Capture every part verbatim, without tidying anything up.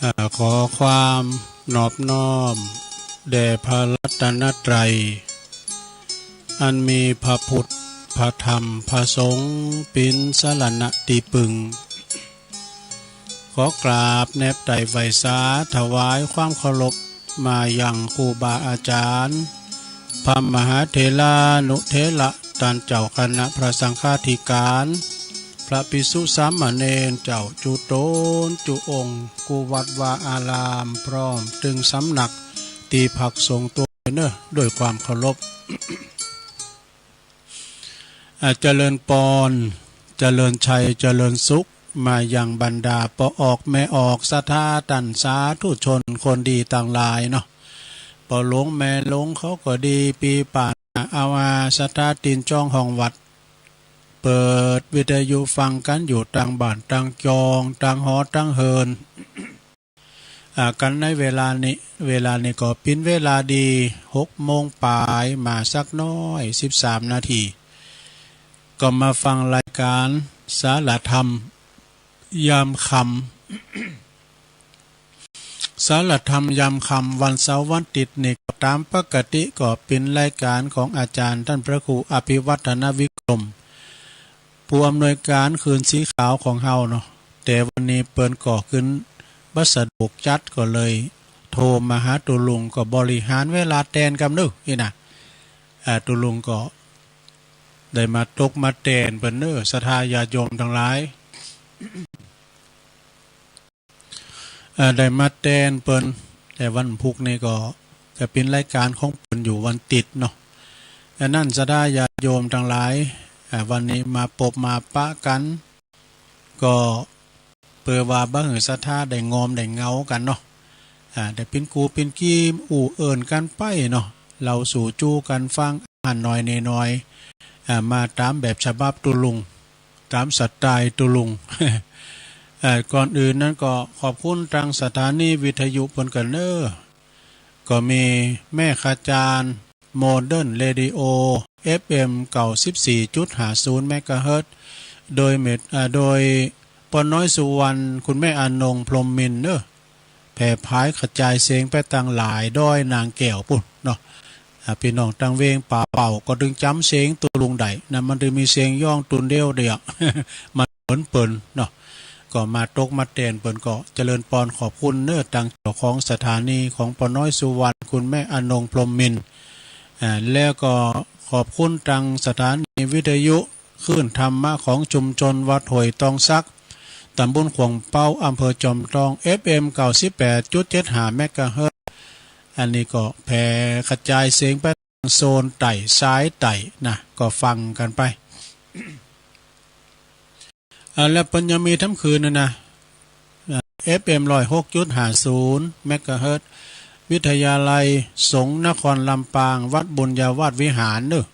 อ่า ขอความนอบน้อมแด่พระรัตนตรัย อันมีพระพุทธ พระธรรม พระสงฆ์ เป๋นสรณะตี้ปึง ขอกราบแนบไต้ไหว้สาถวายความเคารพมายังครูบาอาจารย์ พระมหาเถรานุเถระ ต้านเจ้าคณะพระสังฆาธิการ พระภิกษุสามเณรเจ้าจุ๊ตนจุ๊องค์ กู้วัดวาอาราม พร้อมตึงสำนักตี้พักสงฆ์ตั๊วเน่อ ด้วยความเคารพ อ่า เจริญปอน เจริญชัย เจริญสุข มายังบรรดาป้อออกแม่ออก ศรัทธาต้านสาธุชนคนดีตังหลายเนาะ ป้อหลวงแม่หลวงเขาก็ดี ปี้ป้าน้าอา ศรัทธาตี้จองห้องวัด เปิดวิทยุฟังกั๋นอยู่ตางบ้านตางจอง ตางหอตางเฮือน อ่า กั๋นในเวลานี้ เวลานี้ก็เป๋นเวลาดี หกโมงป๋ายมาสักหน้อย สิบสามนาที ก็มาฟังรายการสารธรรมยามค่ำ สารธรรมยามค่ำวันเสาร์วันอาทิตย์นี่ก็ต๋ามปกติก็เป๋นรายการของอาจ๋ารย์ต้านพระครูอภิวัฒนวิกรม ผู้อำนวยการคืนสีขาวของเฮาเนาะ แต่วันนี้เปิ้นก็ขึ้นบ่สะดวกจัด ก็เลยโทรมาหาตุ๊ลุง ก็บริหารเวลาแตนกำเน่อ อี้นะ อ่า ตุ๊ลุงก็ได้มาตกมาแตนเปิ้นเน่อ ศรัทธาญาติโยมตังหลาย เอ่อ ได้มาแตนเปิ้น แต่วันพุธนี่ก็จะเป๋นรายการของเปิ้นอยู่วันอาทิตย์เนาะ อันนั้นศรัทธาญาติโยมตังหลาย อ่า วันนี้มาปบมาปะกั๋น ก็เปื้อว่าบ่หื้อศรัทธาได้งอมได้เหงากั๋นเนาะ อ่า ได้เป๋นกู้เป๋นกี๋อู้เอิ้นกั๋นไปเนาะ เล่าสู่จู๊กั๋นฟัง อาหารน้อยเนน้อย อ่า มาต๋ามแบบฉบับตุ๊ลุง ต๋ามสไตล์ตุ๊ลุง เอ่อ ก่อนอื่นนั้นก็ขอบคุณตางสถานีวิทยุเปิ้นก่อนเน่อ ก็มีแม่ขจารย์ โมเดิร์นเรดิโอ เอฟเอ็ม เก้าสิบสี่จุดห้าศูนย์ เมกะเฮิรตซ์ โดยเมด อ่า โดยป้อน้อยสุวรรณ คุณแม่อนง พรหมมินทร์เนอะ แผ่ผายกระจายเสียงไปตังหลายดอยนางแก้วปุ้นเนาะ อ่า พี่น้องตังเวงป่าเป่าก็ดึงจ๋ำเสียงตูลุงได้นะ มันได้มีเสียงย้องตูนเดียวเดียว มันเปิ่นเปิ่นเนาะ ก็มาตกมาแตนเปิ้นก็เจริญปอนขอบคุณเนอะ ตังเจ้าของสถานีของป้อน้อยสุวรรณ คุณแม่อนง พรหมมินทร์ อ่า แล้วก็ขอบคุณตังสถานีวิทยุคลื่นธรรมะของชุมชนวัดห้วยตองสัก ตำบลขวางเปา อำเภอจอมทอง เอฟเอ็ม เก้าสิบแปดจุดเจ็ดห้า เมกะเฮิรตซ์ อันนี้ก็แผ่กระจายเสียงไปโซนใต้ สายใต้นะ ก็ฟังกันไป อ่า แล้วเปิ้นยังมีทั้งคืนนะนะ อ่า เอฟเอ็ม ร้อยหกจุดห้าศูนย์ เมกะเฮิรตซ์ วิทยาลัยสงฆ์นครลำปาง วัดบุญญาวาสวิหารเนอะ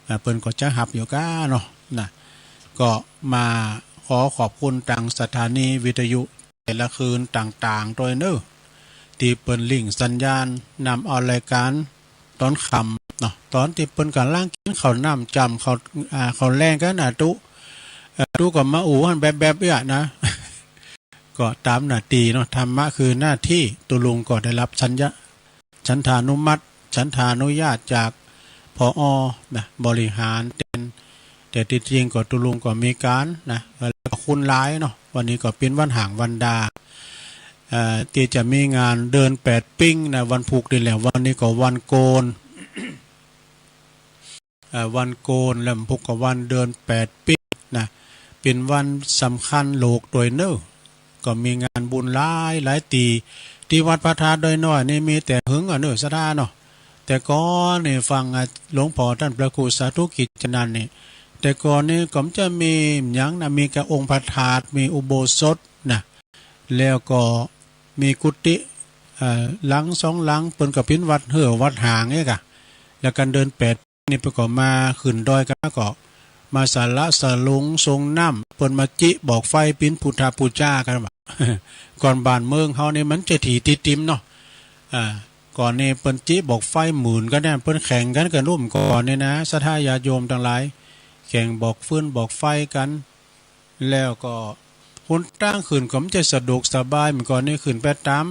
อ่า เปิ้นก็จะฮับอยู่ก้าเนาะนะ ก็มาขอขอบคุณตังสถานีวิทยุแต่ละคืนต่างๆ ด้วยเนอะ ที่เปิ้นลิงก์สัญญาณนำเอารายการ ตอนค่ำเนาะ ตอนที่เปิ้นกำลังกินข้าวน้ำจ๋ำข้าว อ่า ข้าวแลงกันนะตุ๊ เอ่อ ตุ๊ก็มาอู้หั้นแบลบๆ เอี้ยนะ ก็ตามหน้าตี้เนาะ ธรรมะคือหน้าที่ ตุ๊ลุงก็ได้รับสัญญา ฉันทานุมัติ ฉันทานุญาตจาก ผอ นะ บริหารแตน แต่ที่จริงก็ตุ๊ลุงก็มีการนะ แล้วก็คุณหลายเนาะ วันนี้ก็เป็นวันห่างวันดา เอ่อ ที่จะมีงานเดินแปดปิ้งนะ วันพุธนี่แหละ วันนี้ก็วันโกน เอ่อ วันโกน แล้วพุธก็วันเดินแปดปิ้งนะ เป็นวันสำคัญโลกโดยเนอะ ก็มีงานบุญหลายหลายตี้ ที่วัดพระธาตุดอยน้อยนี่มีแต่หึงอะเนอะ ศรัทธาเนาะ แต่ก่อนนี่ฟัง อ่ะ หลวงพ่อท่านพระครูสาธุกิจจนันท์นี่ แต่ก่อนนี่ก็จะมีหยังนะ มีกะองค์พระธาตุ มีอุโบสถนะ แล้วก็มีกุฏิ เอ่อ หลังสองหลัง เปิ้นก็ปิ้นวัดเฮือวัดหางเนี่ยกะ แล้วกันเดินแปดนี่เปิ้นก็มาขึ้นดอยกัน ก็มาสละสลงสงน้ำ เปิ้นมาจิบอกไฟปิ้นพุทธปูจากันว่า ก่อนบ้านเมืองเฮานี่มันจะถี่ติดติมเนาะ อ่า ก่อนนี่เปิ้นจิบอกไฟหมื่นกันเนี่ย เปิ้นแข่งกันกับรุ่มก่อนนี่นะ ศรัทธาญาติโยมทั้งหลาย แข่งบอกฟืนบอกไฟกัน แล้วก็หนตางขึ้นก็มันจะสะดวกสบาย เมื่อก่อนนี่ขึ้นไปตาม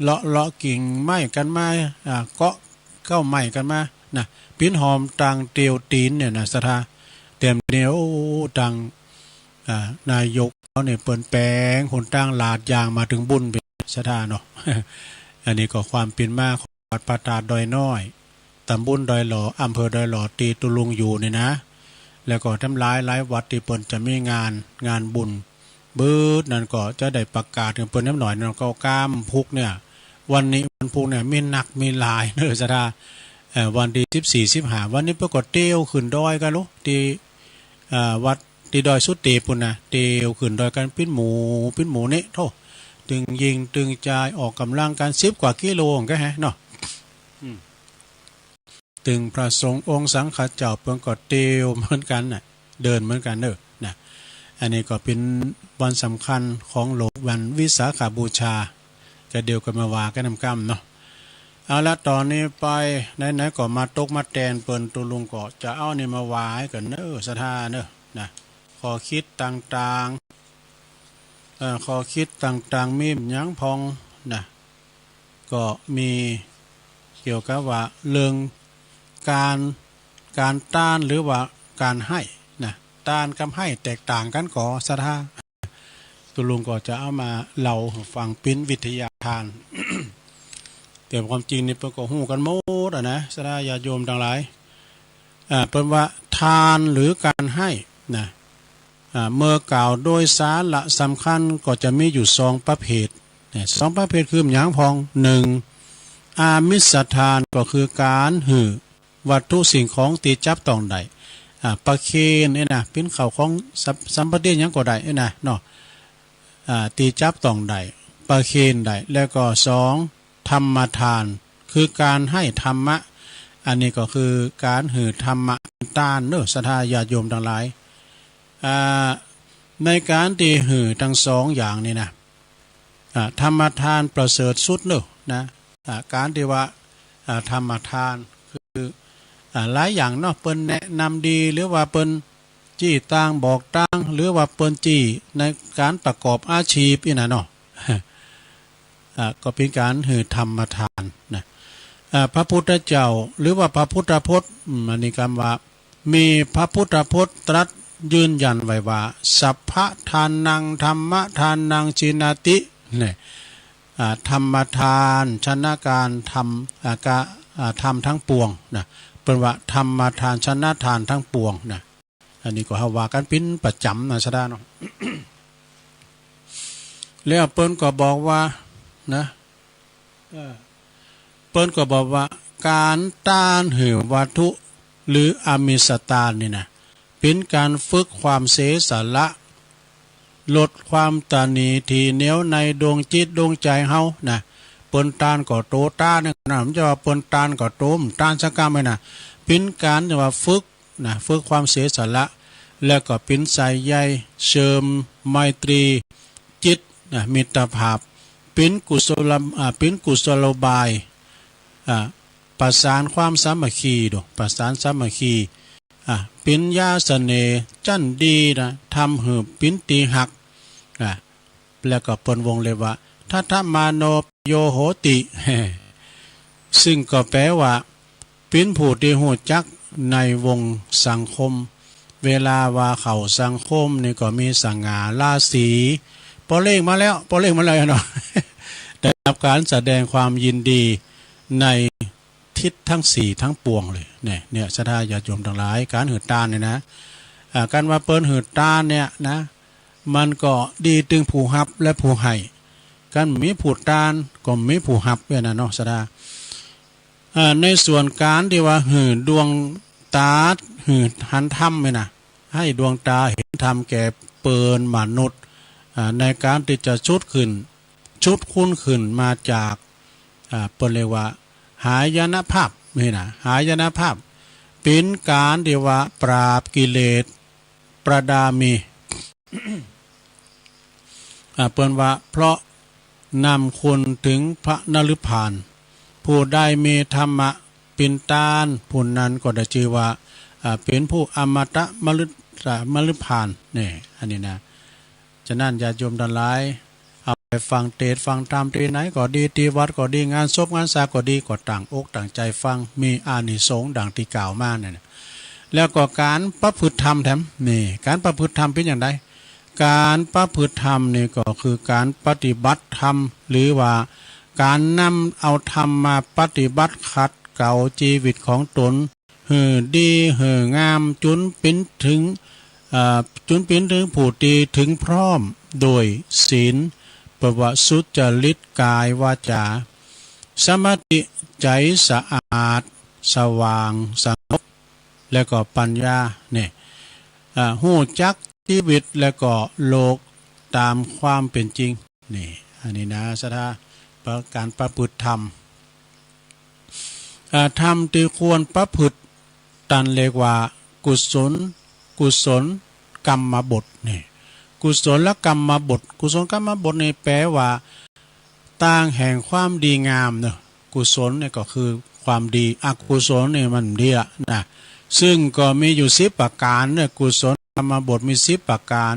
เลาะเลาะกิ่งไม้กันมา อ่า เกาะเก๊าไม้กันมานะ ปิ้นหอมตังเตียวตีนเนี่ยนะ ศรัทธา แต่เดี๋ยวนี้ โอ้ ตัง อ่า นายกเขาเนี่ยเปิ้นแปลงหนตางลาดยางมาถึงบุญเป็น ศรัทธาเนาะ อันนี้ก็ความเป็นมาของวัดพระธาตุดอยน้อย ตำบลดอยหล่อ อำเภอดอยหล่อ ตี้ตุ๊ลุงอยู่นี่นะ แล้วก็ทั้งหลายหลายวัดที่เปิ้นจะมีงาน งานบุญ เบิดนั้นก็จะได้ประกาศกันเปิ้นน้ำหน่อยเนาะ ก็ก้ามพุกเนี่ย วันนี้วันพุกเนี่ยมีนักมีหลายเนอะ ศรัทธา เอ่อ วันที่สิบสี่ สิบห้า วันนี้เปิ้นก็เตียวขึ้นดอยกันลูก ที่ อ่า วัดตี้ดอยสุเตพปุ้นนะ เตียวขึ้นดอยกันปิ้นหมู่ ปิ้นหมู่นี่ โธ่ ตึงยิงตึงจายออกกำลังกัน สิบกว่ากิโลก็แฮะเนาะ อืม ตึงพระสงฆ์องค์สังฆเจ้าเปิ้นก็เตียวเหมือนกันน่ะ เดินเหมือนกันเนอะนะ อันนี้ก็เป็นวันสำคัญของโลก วันวิสาขบูชา ก็เดี๋ยวก็มาว่ากันนำกำเนาะ เอาละ ตอนนี้ไปไหนๆ ก็มาตกมาแตนเปิ้น ตุ๊ลุงก็จะเอานี่มาว่าให้กันเนอะ ศรัทธาเนอะนะ ข้อคิดต่างๆ เอ่อ ข้อคิดต่างๆ มีหยังพองนะ ก็มีเกี่ยวกับว่าเรื่องการ การตานหรือว่าการให้นะ ตานกับให้แตกต่างกันก่อ ศรัทธา ตุ๊ลุงก็จะเอามาเล่าให้ฟังปิ้นวิทยาทาน แต่ความจริงนี่เปิ้นก็ฮู้กันหมดอะนะ ศรัทธาญาติโยมทั้งหลาย อ่า เปิ้นว่าทานหรือการให้นะ อ่า เมื่อกล่าวโดยสาระสำคัญก็จะมีอยู่สองประเภท เนี่ย สองประเภทคือหยังพอง หนึ่ง อามิสทาน ก็คือการหื้อวัตถุสิ่งของตี้จับต้องได้ อ่า ประเคนเนี่ยนะ ปิ้นข้าวของสัม สัมปติหยังก็ได้เนี่ยนะเนาะ อ่า ตี้จับต้องได้ ประเคนได้ แล้วก็สอง ธรรมทาน คือการให้ธรรมะ อันนี้ก็คือการหื้อธรรมะ ตานเนอะ ศรัทธาญาติโยมทั้งหลาย อ่า ในการตี้หื้อทั้งสองอย่างนี่นะ อ่า ธรรมทานประเสริฐสุดเนอะนะ อ่า การตี้ว่า อ่า ธรรมทาน คือ อ่า หลายอย่างเนาะ เปิ้นแนะนำดี หรือว่าเปิ้น จี้ตางบอกตาง หรือว่าเปิ้นจี้ในการประกอบอาชีพอี้นะเนาะ อ่า ก็เป๋นการหื้อธรรมทานนะ อ่า พระพุทธเจ้า หรือว่าพระพุทธพจน์ อืม อันนี้กำว่า มีพระพุทธพจน์ตรัสยืนยันไว้ว่า สัพพะทานัง ธรรมทานัง จีนาติ เนี่ย อ่า ธรรมทาน ชนะการทำ อ่า กะ อ่า ทำทั้งปวงนะ เปิ้นว่าธรรมทานชนะทานทั้งปวงนะ อันนี้ก็เฮาว่ากันเป๋นประจ๋ำนะ ศรัทธาเนาะ แล้วเปิ้นก็บอกว่านะ เอ่อ เปิ้นก็บอกว่า ก๋านต้านหื้อวัตถุ หรืออามิสต้านนี่นะ เป๋นก๋านฝึกความเสียสละ ลดความตระหนี่ถี่เหนียวในดวงจิตดวงใจ๋เฮานะ เปิ้นต้านก็โตต้านนะ บ่ใจ้ว่าเปิ้นต้านก็โตบ่ต้านสักกำเลยนะ เป๋นก๋านตี้ว่าฝึก นะ ฝึกความเสียสละ แล้วก็เป๋นสายใยเชื่อมไมตรีจิต นะ มิตรภาพ เป๋นกุศล อ่า เป๋นกุศโลบาย อ่า ประสานความสามัคคี ดู ประสานสามัคคี อ่า เป๋นยาเสน่ห์จั้นดีนะ ทำหื้อเป๋นตี้ฮัก อ่า แล้วก็เปิ้นวงเล็บว่า ทัตถมาโนปโยโหติ ซึ่งก็แปลว่า เป๋นผู้ตี้ฮู้จักในวงสังคม เวลาว่าเข้าสังคมนี่ก็มีสง่าราศี ปอเล่งมาแล้ว ปอเล่งมาแล้วเนาะ ได้รับการแสดงความยินดีในทิศทั้งสี่ทั้งปวงเลย เนี่ย เนี่ย ศรัทธาญาติโยมตังหลาย ก๋านหื้อต้านเนี่ยนะ อ่า ก๋านว่าเปิ้นหื้อต้านเนี่ยนะ มันก็ดีตึงผู้ฮับและผู้ให้ คันบ่มีผู้ต้านก็บ่มีผู้ฮับเนี่ยนะเนาะ ศรัทธา อ่า ในส่วนก๋านตี้ว่าหื้อดวงต๋า หื้อหันธรรมเนี่ยนะ ให้ดวงต๋าเห็นธรรมแก่เปิ้นมนุษย์ อ่า ในก๋านตี้จะชุดขึ้น ชุดคุ้นขึ้นมาจาก อ่า เปิ้นเรียกว่า หายนภาพนี่นะ หายนภาพ เป๋นก๋านตี้ว่าปราบกิเลส ประดามี อ่า เปิ้นว่า เพราะนำคุณถึงพระนฤพาน ผู้ใดมีธรรมะเป๋นต้าน ผู้นั้นก็ได้จื้อว่า อ่า เป๋นผู้อมตะมฤต อ่า มฤพาน เนี่ย อันนี้นะ ฉะนั้นญาติโยมตังหลาย เอาไปฟังเตสน์ฟังธรรมตี้ไหนก็ดี ตี้วัดก็ดี งานศพงานสาก็ดี ก็ตั้งอกตั้งใจ๋ฟัง มีอานิสงส์ดังตี้กล่าวมาเนี่ยนะ แล้วก็ก๋านประพฤติธรรมแถม นี่ ก๋านประพฤติธรรมเป๋นอย่างใด ก๋านประพฤติธรรมนี่ก็คือก๋านปฏิบัติธรรม หรือว่าก๋านนำเอาธรรมมาปฏิบัติขัดเกลาชีวิตของตน หื้อดีหื้องาม จุนเป๋นถึง เอ่อ จุนเป๋นถึงผู้ตี้ถึงพร้อมโดยศีล เปิ้นว่าสุจริตกายวาจา สมาธิ ใจ๋สะอาด สว่าง สงบ แล้วก็ปัญญา เนี่ย อ่า ฮู้จักชีวิตแล้วก็โลกต๋ามความเป๋นจริง นี่ อันนี้นะ ศรัทธา ประ ก๋านประพฤติธรรม อ่า ธรรมตี้ควรประพฤติ ต้านเรียกว่า กุศล กุศลกรรมบท นี่ กุศลกรรมบท กุศลกรรมบทนี่แปลว่า ตางแห่งความดีงามเนาะ กุศลเนี่ยก็คือความดี อกุศลเนี่ยมันบ่ดีอะนะ ซึ่งก็มีอยู่สิบประก๋านเนี่ย กุศลกรรมบทมีสิบประก๋าน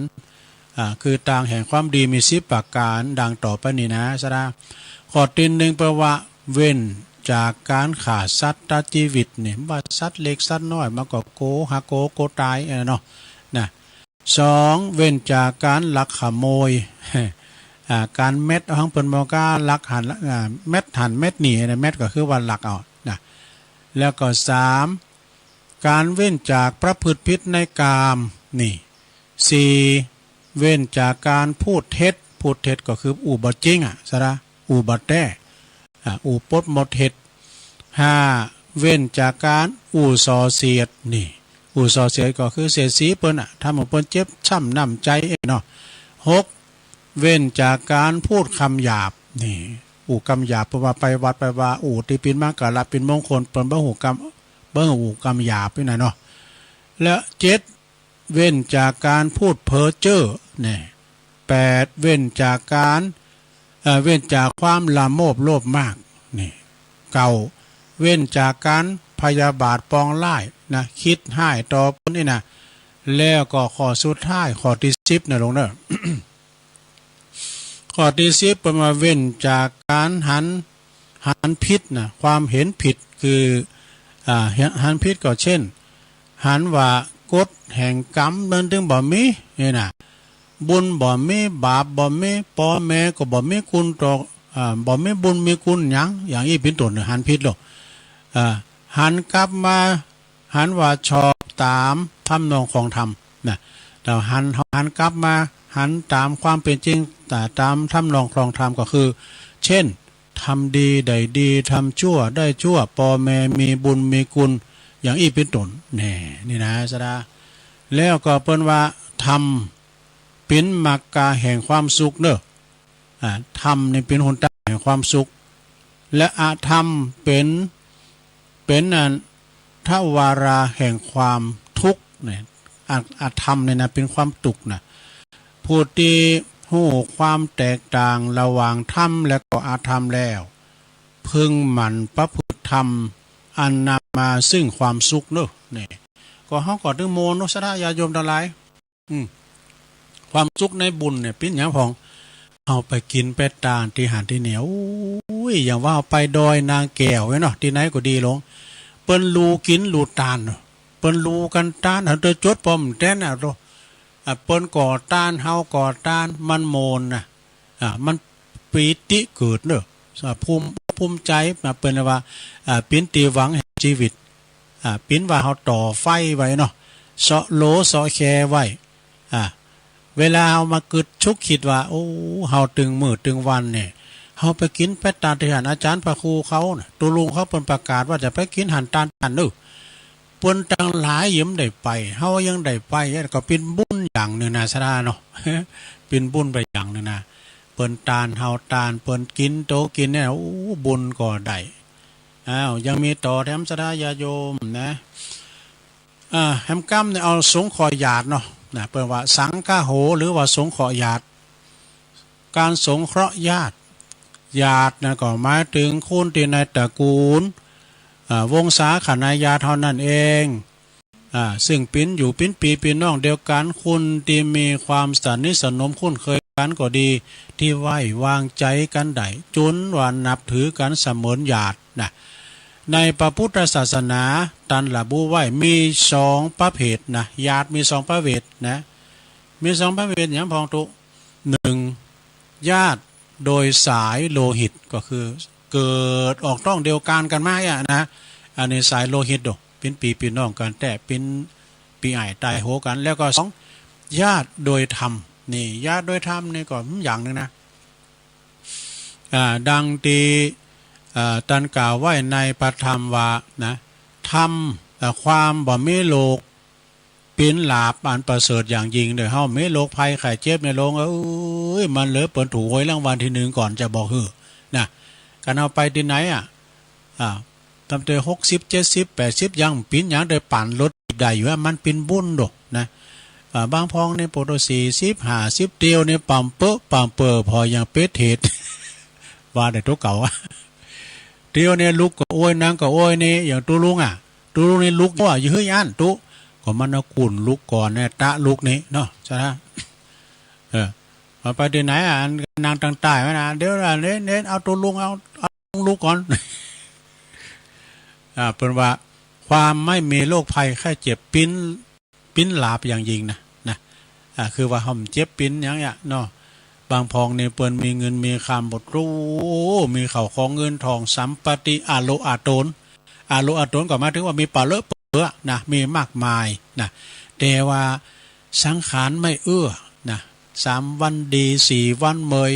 อ่า คือตางแห่งความดีมีสิบประก๋าน ดังต่อไปนี้นะ ศรัทธา ข้อตี้หนึ่ง เปิ้นว่า เว้นจากก๋านฆ่าสัตว์ตัดชีวิต เนี่ย ว่าสัตว์เล็กสัตว์น้อย มันก็โกหาโก โกต๋าย เออ เนาะ นะ สอง เว้นจากก๋านลักขโมย อ่า ก๋านแม็ดเอา หั้นเปิ้นบ่กล้าลักหั้น อ่า แม็ดหั้นแม็ดนี่นะ แม็ดก็คือว่าลักเอานะ แล้วก็สาม ก๋านเว้นจากประพฤติผิดในกาม นี่ สี่ เว้นจากก๋านพูดเท็จ พูดเท็จก็คืออู้บ่จริงอะ ศรัทธา อู้บ่แต๊ อ่า อู้ปดมดเท็จ ห้า เว้นจากก๋านอู้ส่อเสียด นี่ อู้ส่อเสียดก็คือเสียดสีเปิ้นอะ ทำหื้อเปิ้นเจ็บช้ำน้ำใจ๋เนาะ หก เว้นจากก๋านพูดกำหยาบ นี่ อู้กำหยาบ เปิ้นว่าไปวัดไปวา อู้ตี้เป๋นมังคละเป๋นมงคล เปิ้นบ่ฮู้กำ บ่ฮู้อู้กำหยาบนี่นะเนาะ และเจ็ด เว้นจากก๋านพูดเพ้อเจ้อ เนี่ย แปด เว้นจากก๋าน เอ่อ เว้นจากความละโมบโลภมาก นี่ เก้า เว้นจากการพยาบาทปองร้ายนะ คิดร้ายต่อเปิ้นนี่นะ แล้วก็ข้อสุดท้าย ข้อที่สิบนะหลวงเนอะ ข้อที่สิบเปิ้นว่าเว้นจากการหัน หันผิดนะ ความเห็นผิดคือ อ่า หัน หันผิดก็เช่น หันว่ากฎแห่งกรรมนั้นถึงบ่มี นี่นะ บุญบ่มี บาปบ่มี ป้อแม่ก็บ่มีคุณต่อ อ่า บ่มีบุญมีคุณหยัง อย่างอี้เป๋นต้น หันผิดโลก อ่า หันกลับมา หันว่าชอบตามทำนองครองธรรมนะ แล้วหัน หันกลับมา หันตามความเป็นจริง ตา- ตามทำนองครองธรรมก็คือ เช่น ทำดีได้ดี ทำชั่วได้ชั่ว ป้อแม่มีบุญมีคุณ อย่างอี้เป๋นต้น แน่ นี่นะ สะดา แล้วก็เปิ้นว่า ธรรมเป๋นมรรคาแห่งความสุขเนอะ อ่า ธรรมนี่เป๋นหนตางแห่งความสุข และอธรรมเป๋น เป๋นอันทวาราแห่งความทุกข์เนี่ย อ- อธรรมเนี่ยนะ เป๋นความทุกข์นะ ผู้ตี้ฮู้ความแตกต่างระหว่างธรรมและก็อธรรมแล้ว พึงหมั่นประพฤติธรรมอันนำมาซึ่งความสุขเนอะ นี่ ก็เฮาก็ถึงโมเนาะ สะดาญาติโยมตังหลาย อืม ความสุขในบุญเนี่ยเป๋นหยังพ่อง เฮาไปกิ๋นไปตานตี้หั้นตี้นี่ โอ้ย อย่างว่าเฮาไปดอยนางแก้วไว้เนาะ ตี้ไหนก็ดีหลวง เปิ้นลูกิ๋นลูตานเนาะ เปิ้นลูกั๋นตาน เฮาเตอจดปอมแต้นน่ะโต อ่ะ เปิ้นก่อตาน เฮาก่อตาน มันโมนนะ อ่า มันปีติเกิดเนอะ อ่า ภูมิ ภูมิใจ๋ มาเปิ้นว่า อ่า เป๋นตี้หวังแห่งชีวิต อ่า เป๋นว่าเฮาต่อไฟไว้เนาะ เซาะโหลเซาะแคไว้ อ่า เวลาเฮามากึ๊ดชุกคิดว่า โอ้ เฮาตึงมื้อตึงวันเนี่ย เฮาไปกิ๋นไปตานตี้หั้น อาจารย์พระครูเขาน่ะ ตุ๊ลุงเขาเปิ้นประกาศว่าจะไปกิ๋นหั้นตานตี้หั้นเนอะ เปิ้นตังหลายยังได้ไป เฮายังได้ไป ก็เป๋นบุญอย่างนึ่งนะ สะดาเนาะ เป๋นบุญไปอย่างนึ่งนะ เปิ้นตาน เฮาตาน เปิ้นกิ๋นโตกิ๋นเนี่ย โอ้ บุญก็ได้ อ้าว ยังมีต่อแถม สะดาญาติโยมนะ อ่า แหมกำเนี่ยเอาสงเคราะห์ญาติเนาะ นะ เปิ้นว่าสังคโห หรือว่าสงเคราะห์ญาติ การสงเคราะห์ญาติ ญาตินะก็หมายถึงคนตี้ในตระกูล อ่า วงศาคณาญาติเฮานั่นเอง อ่า ซึ่งเป๋นอยู่เป๋นปี้เป๋นน้องเดียวกั๋น คนตี้มีความสนิทสนมคุ้นเคยกั๋นก็ดี ตี้ไว้วางใจ๋กั๋นได้ จ๋นว่านับถือกั๋นเสมือนญาตินะ ในพระพุทธศาสนาตันระบุไว้มีสองประเภทนะ ญาติมีสองประเภทนะ มีสองประเภทหยังพ่องตุ๊ หนึ่ง ญาติโดยสายโลหิต ก็คือเกิดออกท้องเดียวกั๋นกั๋นมาอะนะ อันนี้สายโลหิตโด เป๋นปี้เป๋นน้องกั๋นแต๊ เป๋นปี้อ้ายต๋ายโหงกั๋น แล้วก็สอง ญาติโดยธรรม นี่ ญาติโดยธรรมนี่ก็อย่างนึ่งนะ อ่า ดังตี้ อ่า ตันกล่าวไว้ในพระธรรมว่านะ ธรรม อ่า ความบ่มีโรค เป๋นลาภอันประเสริฐอย่างยิ่งเด้อ เฮามีโรคภัยไข้เจ็บในโลก เอ้ย มันเหลือเปิ้นถูกหวยรางวัลที่หนึ่งก่อนจะบอกหื้อนะ คันเฮาไปตี้ไหนอะ อ่า ตั้งแต่หกสิบ เจ็ดสิบ แปดสิบ ยังเป๋นหยังได้ปั่นรถถีบได้อยู่อะ มันเป๋นบุญโดนะ อ่า บางพ่องนี่ปกติสี่สิบ ห้าสิบ เตียวนี่ป่ำเป๊อะป่ำเป๊อ พอยังเป๋นเทศ ว่าได้ตัวเก่าอะ เตียวนี่ลุกก็โอย นั่งก็โอยนี่ อย่างตุ๊ลุงอะ ตุ๊ลุงนี่ลุกว่าอยู่เฮือนอันตุ๊ ก็มันเอากุ่นลุกก่อนเนี่ย ตะลุกนี่เนาะ ใช่ไหม เออ เอาไปตี้ไหนอะ อันนั่งตังใต้ไว้นะ เดี๋ยวนะ เน้น เน้น เอาตุ๊ลุง เอา เอาลุกก่อน อ่า เปิ้นว่าความไม่มีโรคภัยไข้เจ็บเป๋น เป๋นลาภอย่างยิ่งนะ นะ อ่า คือว่าเฮาบ่เจ็บเป๋นหยังอะเนาะ บางพ่องนี่เปิ้นมีเงินมีคำบ่ โอ้ มีข้าวของเงินทองสัมปติอาโลอาโตน อาโลอาโตนก็หมายถึงว่ามีปะเลอะเปื้อนะ มีมากมายนะ แต่ว่าสังขารไม่เอื้อนะ สามวันดี สี่วันเมย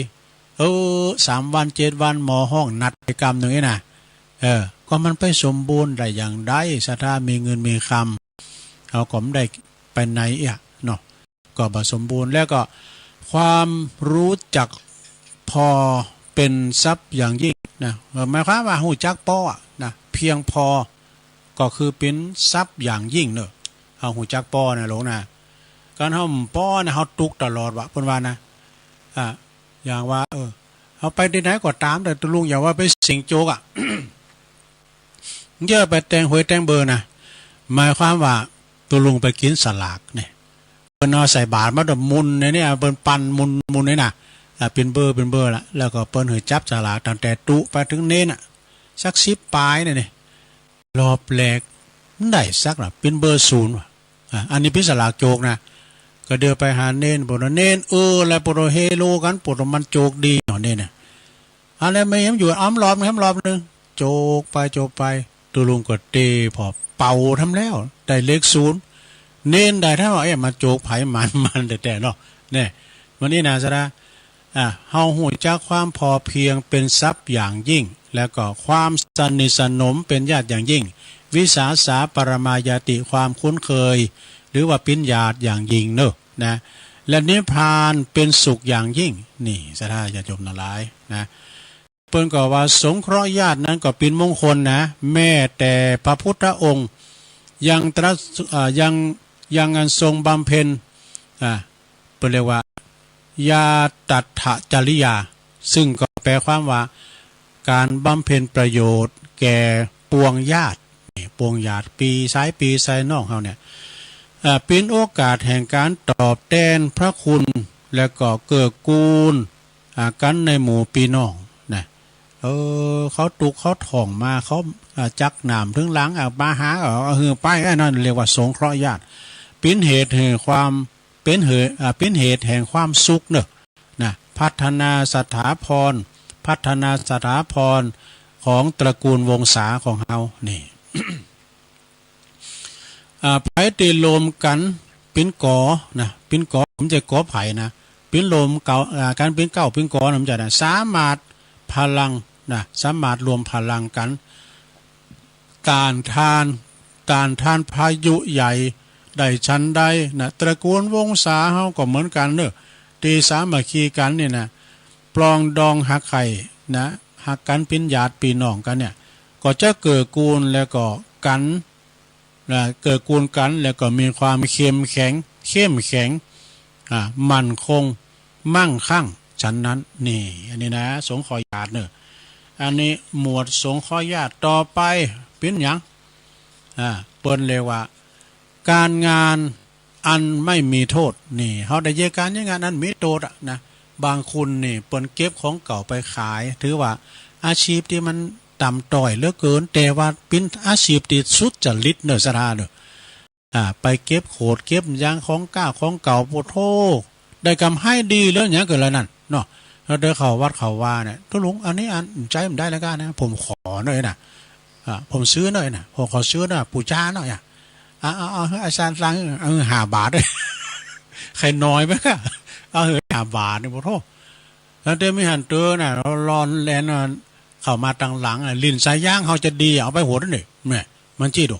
เออ สามวัน เจ็ดวัน หมอฮ้องนัดไปกำนึ่งนี่นะ เออ ก็มันไปสมบูรณ์ได้อย่างใด สะท้ามีเงินมีคำ เฮาก็บ่ได้ไปไหนอะเนาะ ก็บ่สมบูรณ์ แล้วก็ความรู้จักพอเป๋นทรัพย์อย่างยิ่งนะ เออ หมายความว่าฮู้จักปออะนะ เพียงพอ ก็คือเป๋นทรัพย์อย่างยิ่งเนอะ เฮาฮู้จักปอนะหลวงนะ คันเฮาบ่ปอนะ เฮาตุ๊กข์ตลอดวะ เปิ้นว่านะ อ่า อย่างว่า เออ เฮาไปตี้ไหนก็ต๋าม แต่ตุ๊ลุงอย่าว่าไปเสี่ยงโจกอะ เยอะไปแต่งหวยแต่งเบอร์นะ หมายความว่าตุ๊ลุงไปกินสลากเนี่ย เปิ้นเอาใส่บาตรมาดอกมุนเนี่ย เปิ้นปั่นมุนมุนเนี่ยนะ อ่า เป๋นเบอร์เป๋นเบอร์ละ แล้วก็เปิ้นหื้อจับสลากตั้งแต่ตุ๊ไปเถิงเณรน่ะ สักสิบปลายเนี่ย รอบแรกมันได้สักละ เป๋นเบอร์ศูนย์ว่ะ อ่ะ อันนี้เป๋นสลากโจกนะ ก็เดียวไปหาเณร ปวดเณร เออ แล้วปวดเฮโลกั๋น ปวดมันโจกดีเนาะเณรน่ะ อันนั้นไม่เห็นอยู่ อ้ำรอบหนึ่ง อ้ำรอบหนึ่ง โจกไปโจกไป ตุ๊ลุงก็เตะพอเป่าทำแล้ว ได้เลขศูนย์ เณรได้ทำ เอ๊ะ มาโจกไผมัน มันแต่แต่เนาะ เนี่ย วันนี้นะสาระ อ่ะ เฮาฮู้จักความพอเพียงเป็นทรัพย์อย่างยิ่ง แล้วก็ความสนิทสนมเป็นญาติอย่างยิ่ง วิสาสาปรมาญาติ ความคุ้นเคย หรือว่าเป็นญาติอย่างยิ่งเนอะนะ และนิพพานเป็นสุขอย่างยิ่ง นี่ศรัทธาญาติโยมทั้งหลายนะ เปิ้นก็ว่าสงเคราะห์ญาตินั้นก็เป็นมงคลนะ แม้แต่พระพุทธองค์ยังตรัส อ่า ยัง ยังอันทรงบำเพ็ญ อ่า เปิ้นเรียกว่า ญาตัตถจริยา ซึ่งก็แปลความว่า การบำเพ็ญประโยชน์แก่ปวงญาติ นี่ ปวงญาติ ปี้สายปี้สายน้องเฮาเนี่ย อ่า เป็นโอกาสแห่งการตอบแทนพระคุณ และก็เกื้อกูล อ่า กันในหมู่ปี้น้องนะ เออ เขาตุ๊กข์เขาถ่องมา เขา อ่า จักหนามเถิงหลัง อ่า มาหา เอา เอาหื้อไป อันนั้นเรียกว่าสงเคราะห์ญาติ เป็นเหตุแห่งความ เป็นเหตุ อ่า เป็นเหตุแห่งความสุขเนอะ นะ พัฒนาสถาพร พัฒนาสถาพรของตระกูลวงศาของเฮา นี่ อ่า ไผตี้รวมกั๋นเป๋นกอนะ เป๋นกอ บ่ใจ้กอไผ่นะ เป๋นรวมเก่า อ่า กั๋นเป๋นเก้าเป๋นกอนะ บ่ใจ้นะ สามารถพลังนะ สามารถรวมพลังกั๋น ต้านทาน ต้านทานพายุใหญ่ได้ฉันใดนะ ตระกูลวงศาเฮาก็เหมือนกั๋นเนอะ ตี้สามัคคีกั๋นนี่นะ ปรองดองฮักใค่นะ ฮักกั๋นเป๋นญาติปี้น้องกั๋นเนี่ย ก็จะเกื้อกูลแล้วก็กั๋น นะ เกื้อกูลกั๋นแล้วก็มีความเข้มแข็ง เข้มแข็ง อ่า มั่นคง มั่งคั่ง ฉันนั้น นี่ อันนี้นะ สงเคราะห์ญาติเนอะ อันนี้หมวดสงเคราะห์ญาติ ต่อไปเป๋นหยัง อ่า เปิ้นเรียกว่า การงานอันไม่มีโทษ นี่ เฮาได้เยียะก๋านเยียะงานอันมีโตษอะนะ บางคนนี่เปิ้นเก็บของเก่าไปขาย ถือว่าอาชีพตี้มันต่ำต้อยเหลือเกิน แต่ว่าเป๋นอาชีพตี้สุจริตเนอะ ศรัทธาเนอะ อ่า ไปเก็บโขดเก็บหยังของเก่าของเก่า โอ้โธ่ ได้กำไรดีเหลือหยังเกินแล้วนั่นเนาะ แล้วได้เข้าวัดเข้าวาเนี่ย ตุ๊ลุง อันนี้อันใจ๊บ่ได้แล้วก้านะ ผมขอหน่อยนะ อ่า ผมซื้อหน่อยนะ ผมขอซื้อหน่อย ปู๋จาหน่อยอะ เอา เอา เอา หื้ออาจารย์ตังค์ เอา ห้าบาท ใค่น้อยไปก้า เอา ห้าบาทนี่ โอ้โธ่ แล้วเดี๋ยวมีหันเต๋อน่ะ ลอนแลนน่ะ เข้ามาตังหลังน่ะ ลิ้นสายยางเฮาจะดี เอาไปหมดนี่ แหม มันจี้ดุ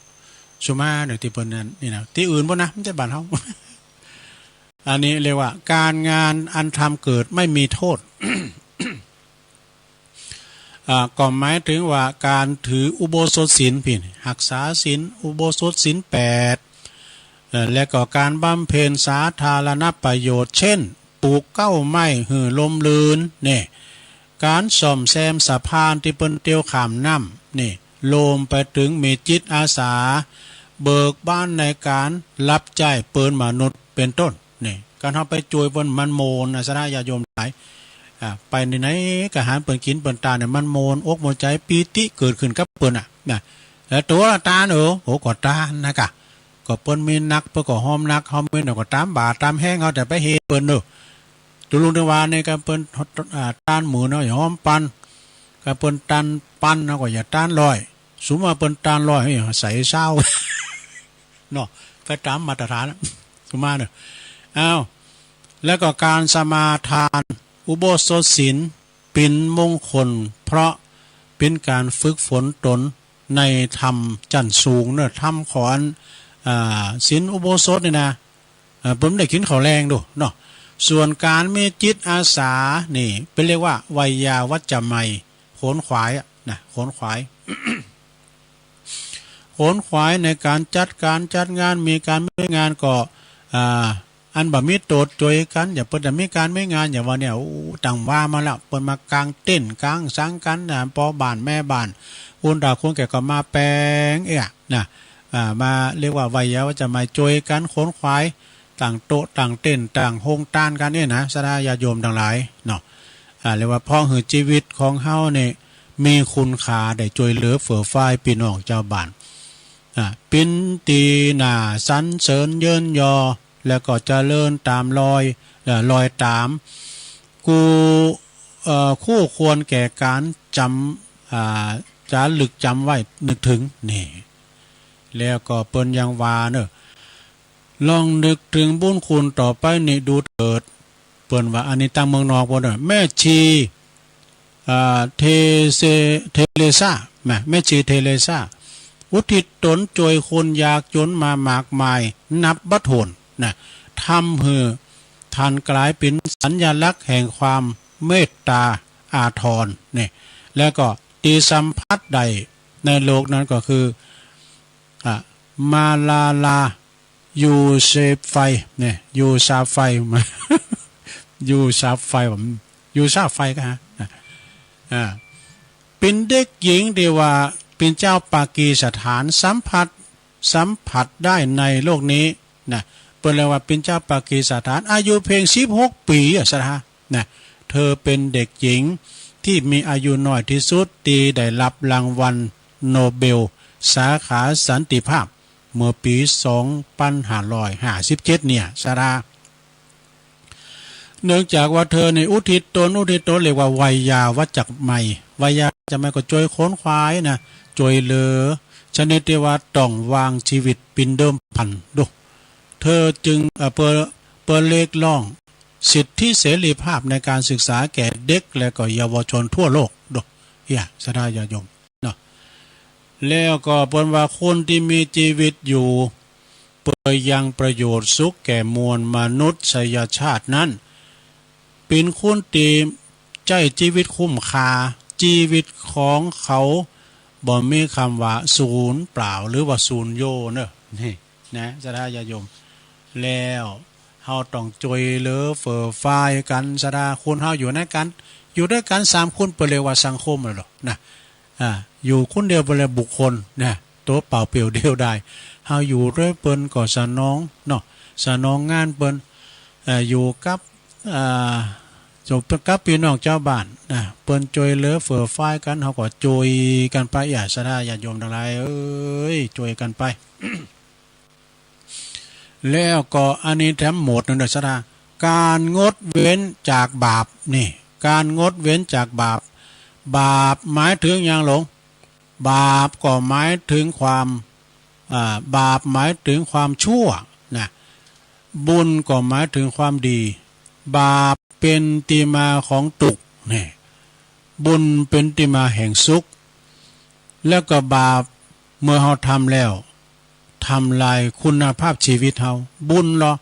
สุมาเนี่ย ตี้เปิ้นนั่นนี่นะ ตี้อื่นบ่นะ บ่ใจ้บ้านเฮา อันนี้เรียกว่า การงานอันทำเกิดไม่มีโทษ อ่า ก็หมายถึงว่าการถืออุโบสถศีล พี่ รักษาศีลอุโบสถศีลแปด เอ่อ และก็การบำเพ็ญสาธารณประโยชน์ เช่น ปลูกเก๊าไม้หื้อร่มรื่น นี่ การซ่อมแซมสะพานตี้เปิ้นเตียวข้ามน้ำ นี่ รวมไปถึงมีจิตอาสา เบิกบานในการรับใช้เปิ้นมนุษย์ เป็นต้น นี่ การเฮาไปจ้วยเปิ้นมันโมนนะ ศรัทธาญาติโยมหลาย อ่า ไปไหนๆ ก็หันเปิ้นกินเปิ้นตานเนี่ย มันโมนอกโมนใจ๋ ปีติเกิดขึ้นกับเปิ้นน่ะ นะ แล้วตัวละตาน เออ โอ้ ก็ตานนะกะ ก็เปิ้นมีนัก เปิ้นก็ฮ้อมนัก ฮ้อมมีน้อยก็ต๋ามบาตรต๋ามแฮง เฮาจะไปเฮ็ดเปิ้นเนาะ ตุ๊ลุงเถิงว่าเนี่ย ก็เปิ้น อ่า ตานหมื่นเนาะ อย่าฮ้อมปัน ก็เปิ้นตานปันเนาะ ก็อย่าตานร้อย สมมุติว่าเปิ้นตานร้อย ให้ใส่ซาว เนาะ ไปต๋ามมาตรฐานอะ สมมุติเนาะ อ้าว แล้วก็การสมาทานอุโบสถศีล เป็นมงคล เพราะเป็นการฝึกฝนตนในธรรมชั้นสูงเนอะ ธรรมของ อ่า ศีลอุโบสถนี่นะ อ่า เปิ้นได้กินข้าวแลงดูเนาะ ส่วนการมีจิตอาสานี่ เปิ้นเรียกว่า ไวยาวัจจะไมย ขนขวายอะนะ ขนขวาย ขนขวายในการจัดการจัดงาน มีการมีงานก็ อ่า อันบ่มีโตดจ่วยกั๋น อย่างเปิ้นจะมีก๋านมีงาน อย่างว่าเนี่ย โอ้ ตังว่ามาแล้ว เปิ้นมากางเต็นท์กางสังกั๋นนะ พ่อบ้านแม่บ้าน คุณตาคุณแก่ก็มาแปงเอี้ยนะ อ่า มาเรียกว่าไวยาวัจจะมาจ่วยกั๋นขนขวาย ตั้งโต๊ะตั้งเต็นท์ตั้งโฮงตานกั๋นเนี่ยนะ ศรัทธาญาติโยมตังหลายเนาะ อ่า เรียกว่าพอหื้อชีวิตของเฮาเนี่ยมีคุณค่า ได้จ่วยเหลือเฟื่อฟ้ายพี่น้องจาวบ้าน อ่า เป๋นตี้น่าสรรเสริญเยินยอ แล้วก็เจริญต๋ามรอย เอ่อ รอยต๋าม กู เอ่อ คู่ควรแก่ก๋านจ๋ำ อ่า จ๋ารึกจ๋ำไว้นึกถึง นี่ แล้วก็เปิ้นยังว่าเนอะ ลองนึกถึงบุญคุณต่อไปนี้ดูเถิด เปิ้นว่า อันนี้ตางเมืองนอกเปิ้นเนอะ แม่ชี อ่า เทเซ เทเรซา นะ แม่ชีเทเรซา อุทิศตนจ่วยคนยากจนมามากมายนับบ่ถ้วนนะ ทำหื้อท่านกลายเป๋นสัญลักษณ์แห่งความเมตตาอาทรเนี่ย แล้วก็ตี้สัมผัสได้ในโลกนั้นก็คือ อ่ะ มาลาลา ยูเซฟไฟเนี่ย ยูซาไฟ ยูซาไฟ ผม ยูซาไฟก็ฮะ อ่า เป๋นเด็กหญิงตี้ว่าเป๋นชาวปากีสถานสัมผัส สัมผัสได้ในโลกนี้นะ เปิ้นเรียกว่าเป๋นชาวปากีสถาน อายุเพียงสิบหกปี๋อะ ศรัทธา นะ เธอเป็นเด็กหญิงที่มีอายุน้อยที่สุดที่ได้รับรางวัลโนเบลสาขาสันติภาพเมื่อปี๋สองปันห้าร้อยห้าสิบเจ็ดเนี่ย ศรัทธา เนื่องจากว่าเธอนี่อุทิศตน อุทิศตนเรียกว่าไวยาวัจจะไมย ไวยาวัจจะไมยก็จ่วยขนขวายนะ จ่วยเหลือ ชนิดตี้ว่าต้องวางชีวิตเป๋นเดิมพันดู เธอจึง เอ่อ เปื้อ เปื้อเรียกร้องสิทธิเสรีภาพในการศึกษาแก่เด็กและก็เยาวชนทั่วโลกดู เฮีย ศรัทธาญาติโยมเนาะ แล้วก็เปิ้นว่าคนตี้มีชีวิตอยู่ เปื้อยังประโยชน์สุขแก่มวลมนุษยชาตินั้น เป๋นคนตี้ใจ๊ชีวิตคุ้มค่า ชีวิตของเขาบ่มีคำว่าสูญเปล่าหรือว่าสูญโยเนอะ นี่นะ ศรัทธาญาติโยม แล้วเฮาต้องจ่วยเหลือเฟื่อฟ้ายกั๋น ศรัทธา คนเฮาอยู่ในกั๋น อยู่ด้วยกั๋นสามคน เปิ้นเรียกว่าสังคมแล้วเนาะนะ อ่า อยู่คนเดียวเปิ้นเรียกบุคคลนะ ตั๋วเปล่าเปลี่ยวเดียวดาย เฮาอยู่ด้วยเปิ้นก็สนองเนาะ สนองงานเปิ้น เอ่อ อยู่กับ อ่า อยู่กับพี่น้องจาวบ้านนะ เปิ้นจ่วยเหลือเฟื่อฟ้ายกั๋น เฮาก็จ่วยกั๋นไป อย่า ศรัทธาญาติโยมตังหลายเอ้ย จ่วยกั๋นไป แล้วก็อันนี้แถมหมวดหนึ่งเด้อ ศรัทธา ก๋านงดเว้นจากบาป นี่ ก๋านงดเว้นจากบาป บาปหมายถึงหยังหลวง บาปก็หมายถึงความ อ่า บาปหมายถึงความชั่วนะ บุญก็หมายถึงความดี บาปเป๋นตี้มาของตุ๊กข์ นี่ บุญเป๋นตี้มาแห่งสุข แล้วก็บาปเมื่อเฮาทำแล้ว ทำลายคุณภาพชีวิตเฮา บุญลอ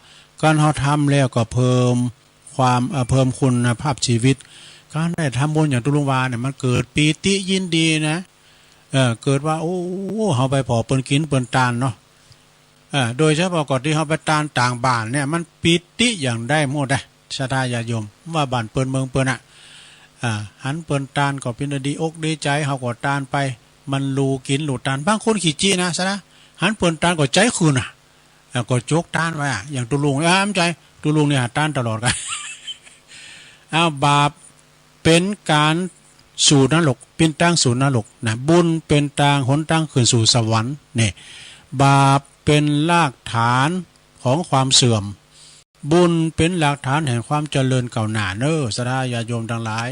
ก๋านเฮาทำแล้วก็เพิ่มความ เอ่อ เพิ่มคุณภาพชีวิต ก๋านได้ทำบุญอย่างตุ๊ลุงว่าเนี่ย มันเกิดปีติยินดีนะ เออ เกิดว่า โอ้ เฮาไปผ่อเปิ้นกิ๋นเปิ้นตานเนาะ เออ โดยเฉพาะก่อนตี้เฮาไปตานต่างบ้านเนี่ย มันปีติอย่างใดหมดนะ ศรัทธาญาติโยม ว่าบ้านเปิ้นเมืองเปิ้นอะ อ่า หันเปิ้นตานก็เป๋นดีอกดีใจ๋ เฮาก็ตานไป มันลูกิ๋นลูตาน บางคนขี้จินะ ศรัทธา หันเปิ้นตานก็ใจ๋ขึ้นน่ะ อ่า ก็จกตานไว้อะ อย่างตุ๊ลุง อ่า บ่ใจ๋ ตุ๊ลุงเนี่ยตานตลอดกั๋น อ้าว บาปเป๋นก๋านสู่นรก เป๋นตางสู่นรกนะ บุญเป๋นตาง หนตางขึ้นสู่สวรรค์ นี่ บาปเป๋นรากฐานของความเสื่อม บุญเป๋นหลักฐานแห่งความเจริญก้าวหน้าเนอะ ศรัทธาญาติโยมตังหลาย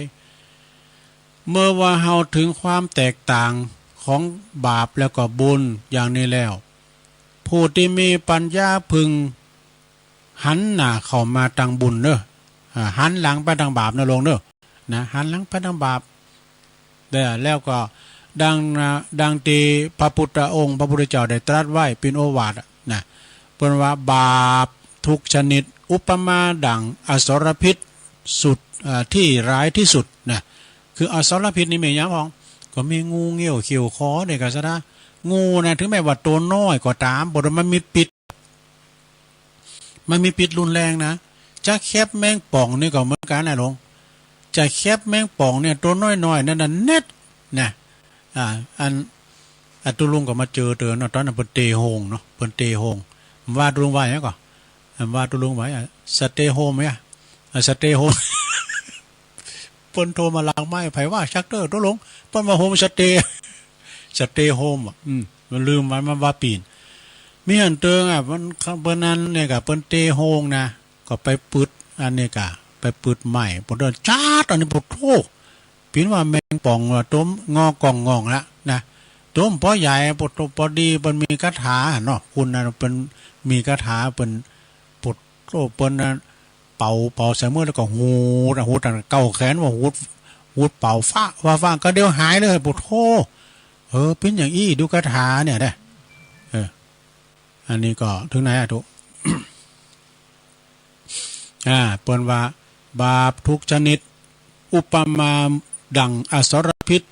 เมื่อว่าเฮาถึงความแตกต่างของบาปแล้วก็บุญอย่างนี้แล้ว ผู้ตี้มีปัญญาพึงหันหน้าเข้ามาตางบุญเนอะ อ่า หันหลังไปตางบาปนะหลวงเนอะ นะ หันหลังไปตางบาป เด้อ แล้วก็ดังนะ ดังตี้พระพุทธองค์ พระพุทธเจ้าได้ตรัสไว้เป๋นโอวาทอะนะ เปิ้นว่าบาปทุกชนิดอุปมาดั่งอสรพิษสุด เอ่อ ที่ร้ายที่สุดนะ คืออสรพิษนี่มีหยังพ่อง ก็มีงูเงี้ยวเขี้ยวขอเนี่ยก็ศรัทธา งูนะ ถึงแม้ว่าโตน้อยก็ต๋าม บ่ได้มันมีพิษ มันมีพิษรุนแรงนะ จะแคบแมงป่องนี่ก็เหมือนกันนะหลวง จะแคบแมงป่องเนี่ยตัวน้อยๆนั่นน่ะเน็ดนะ อ่า อัน อ่ะ ตุ๊ลุงก็มาเจอเตอเนาะ ตอนนั้นเปิ้นเตโฮงเนาะ เปิ้นเตโฮง ว่าตุ๊ลุงว่าหยังก่อ ว่าตุ๊ลุงว่า stay home เนี่ย stay home เปิ้นโทรมาหลังไมค์ ไผว่าชักเตอร์ตุ๊ลุง เปิ้นว่า home stay stay home อ่ะ อืม มันลืมไว้ มันว่าปีน มีหั้นเติงอ่ะ มัน เปิ้นนั้นเนี่ยก็เปิ้นเตโฮงนะ ก็ไปปึด อันนี้ก็ไปปึดไม้ เปิ้นเดินจ๊าด อันนี้ โอ้โธ่ ปิ้นว่าแมงป่องว่าต้มงอกล่องงองละนะ ต้มปอใหญ่ ปอ ปอดี เปิ้นมีคาถาเนาะ คุณนะ เปิ้นมีคาถา เปิ้น โอ้โธ่ เปิ้นนะ เป่า เป่าใส่มือแล้วก็หูดอะ หูดอะ เก้าแขนว่าหูด หูดเป่าฟ้า ว่าฟ้าก็เดี๋ยวหายเลย โอ้โธ่ เออ ปิ้นอย่างอี้ ดูคาถาเนี่ยเด้อ เออ อันนี้ก็ถึงไหนอะตุ๊ อ่า เปิ้นว่า บาปทุกชนิด อุปมาดั่งอสรพิษ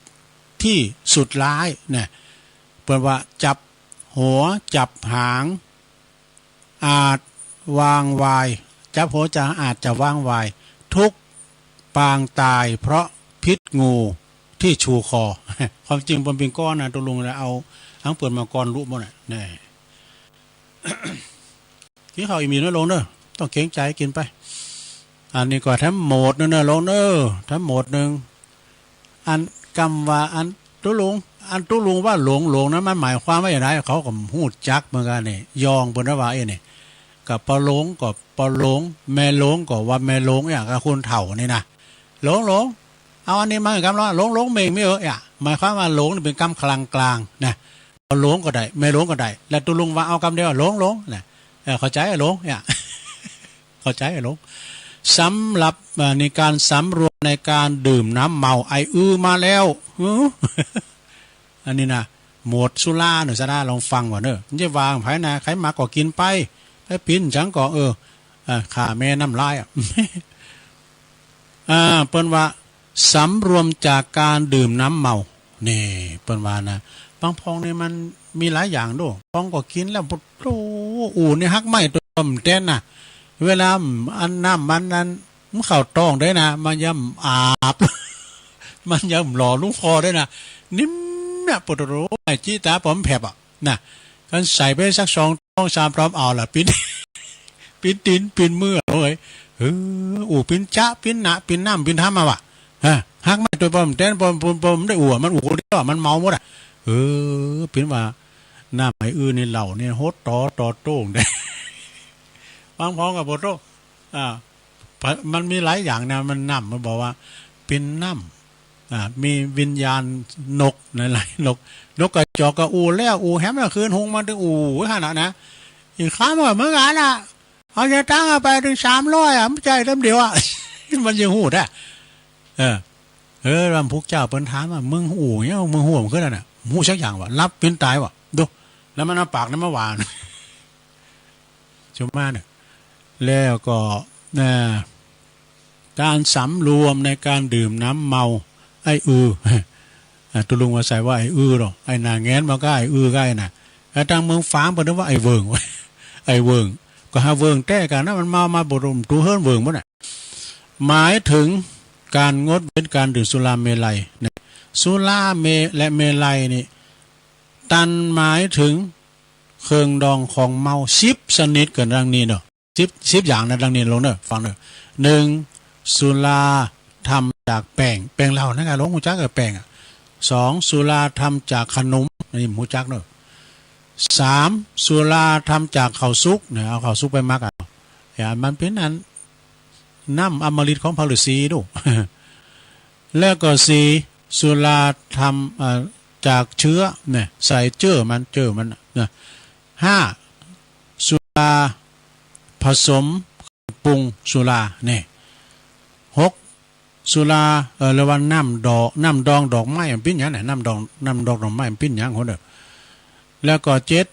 ที่สุดร้ายนะ เปิ้นว่าจับหัวจับหาง อาจวางวาย จับหัวจับหางอาจจะวางวาย ทุกปางตายเพราะพิษงูที่ชูคอ ความจริงเปิ้นเป๋นก้อนนะ ตุ๊ลุงนะ เอาอังเปิ้นมาก้อนลุหมดน่ะ แน่ กินข้าวอิ่มๆนะหลวงเนอะ ต้องเกรงใจกินไป อันนี้ก็แถมหมดเนอะหลวงเนอะ แถมหมดหนึ่ง อันกำว่าอันตุ๊ลุง อันตุ๊ลุงว่าหลวงหลวงนั้นมันหมายความว่าอย่างไร เขาก็ฮู้จักเหมือนกันนี่ ยองเปิ้นว่าเอ้นี่ ก็ปอหลวงก็ปอหลวง แม่หลวงก็ว่าแม่หลวง อย่างกับคนเฒ่านี่นะ หลวงหลวง เอาอันนี้มาให้กำละ หลวงหลวงเม่งไม่เออ อย่าง หมายความว่าหลวงนี่เป็นกำกลางๆนะ ปอหลวงก็ได้ แม่หลวงก็ได้ และตุ๊ลุงว่าเอากำเดียว หลวงหลวงนะ เออ เข้าใจหลวง อย่าง เข้าใจหลวง สำหรับ เอ่อ ในการสำรวมในการดื่มน้ำเมา ไอ้อื้อมาแล้ว หือ อันนี้นะ หมวดสุราเนอะ สาระลองฟังก่อนเนอะ มันจะวางไผนะ ใครมาก็กินไป ใครปิ้นจังก็ เออ อ่า ฆ่าแม่น้ำลายอะ อ่า เปิ้นว่า สำรวมจากการดื่มน้ำเมา นี่ เปิ้นว่านะ บางพองนี่มันมีหลายอย่างโด้ พองก็กินแล้ว โอ้โธ่ อู่นี่ฮักไม้ตัวบ่แต้นนะ เวลาอันน้ำมันนั้น มันเข้าท้องได้นะ มันย่ำอาบ มันย่ำหล่อลูกคอได้นะ นิ่มเนี่ย โอ้โธ่ ไอ้จี้ตาปอมแผบอะ นะ คันใส่ไปสักสองท้องสามท้อง เอาล่ะ ปิ้น ปิ้นตีน ปิ้นมือ โอ้ย เออ อู่ปิ้นจ๊ะ ปิ้นหนะ ปิ้นน้ำ ปิ้นทำมาว่ะ ฮะ ฮักไม้ตัวปอมแต้น ปอม ปอม ปอม ได้อู่อะ มันอู่คนเดียวอะ มันเมาหมดอะ เออ ปิ้นว่า น้ำไอ้อื้อนี่ เหล้านี่ โฮดต่อ ต่อโต้งเด้ บางพองก็บ่โต้ อ่า พะ มันมีหลายอย่างนะ มันน้ำ มันบอกว่าเป็นน้ำ อ่า มีวิญญาณนก หลายๆนก นกกระจอกก็อู้แล้ว อู้แหมแล้ว คืนฮุงมันถึงอู้ขนาดนะ อีกครั้งว่าเหมือนกันน่ะ เอายาตังเอาไปถึงสามร้อยอะ มันใจเต็มเดียวอะ มันยังฮู้ได้ เออ เออ ลำพุกเจ้าเปิ้นถามว่า มึงอู้หยัง มึงฮู้มันคือนั่นน่ะ ฮู้สักอย่างวะ รับเป็นตายวะ ดู แล้วมันเอาปากนั้นมาหวาน ชมมาเนี่ย แล้วก็ อ่า การสำรวมในการดื่มน้ำเมา ไอ้อือ อ่า ตุ๊ลุงว่าใส่ว่าไอ้อือหรอ ไอ้หน้าแงนมันก็ไอ้อือก็ไอ้น่ะ แล้วทางเมืองฝางเปิ้นเรียกว่าไอ้เวิง ไอ้เวิง ก็หาเวิงแต๊กันนะ มันเมามาบ่รู้ ตูเฮิรนเวิงหมดน่ะ หมายถึงการงดเว้นการดื่มสุราเมรัยนะ สุราเม และเมรัยนี่ ตันหมายถึงเครื่องดองของเมาสิบชนิดกันดังนี้เนาะ สิบ สิบอย่างนะดังนี้หลวงเนอะ ฟังเนอะ หนึ่ง สุราทำจากแป้ง แป้งเหล้านะ หลวงฮู้จักกับแป้งอะ สอง สุราทำจากขนม อันนี้ฮู้จักเนอะ สาม สุราทำจากข้าวสุกเนี่ย เอาข้าวสุกไปหมักอะ อย่ามันเป็นอัน น้ำอมฤตของพระฤาษีดู แล้วก็สี่ สุราทำ เอ่อ จากเชื้อเนี่ย ใส่เจื้อมัน เจื้อมันนะ ห้า สุราผสมเครื่องปรุงสุราเนี่ย หก สุรา เอ่อ เรียกว่าน้ำดอก น้ำดองดอกไม้มันปิ้นหยังเนี่ย น้ำดอง น้ำดองดอกไม้มันปิ้นหยังคนเดียว แล้วก็เจ็ด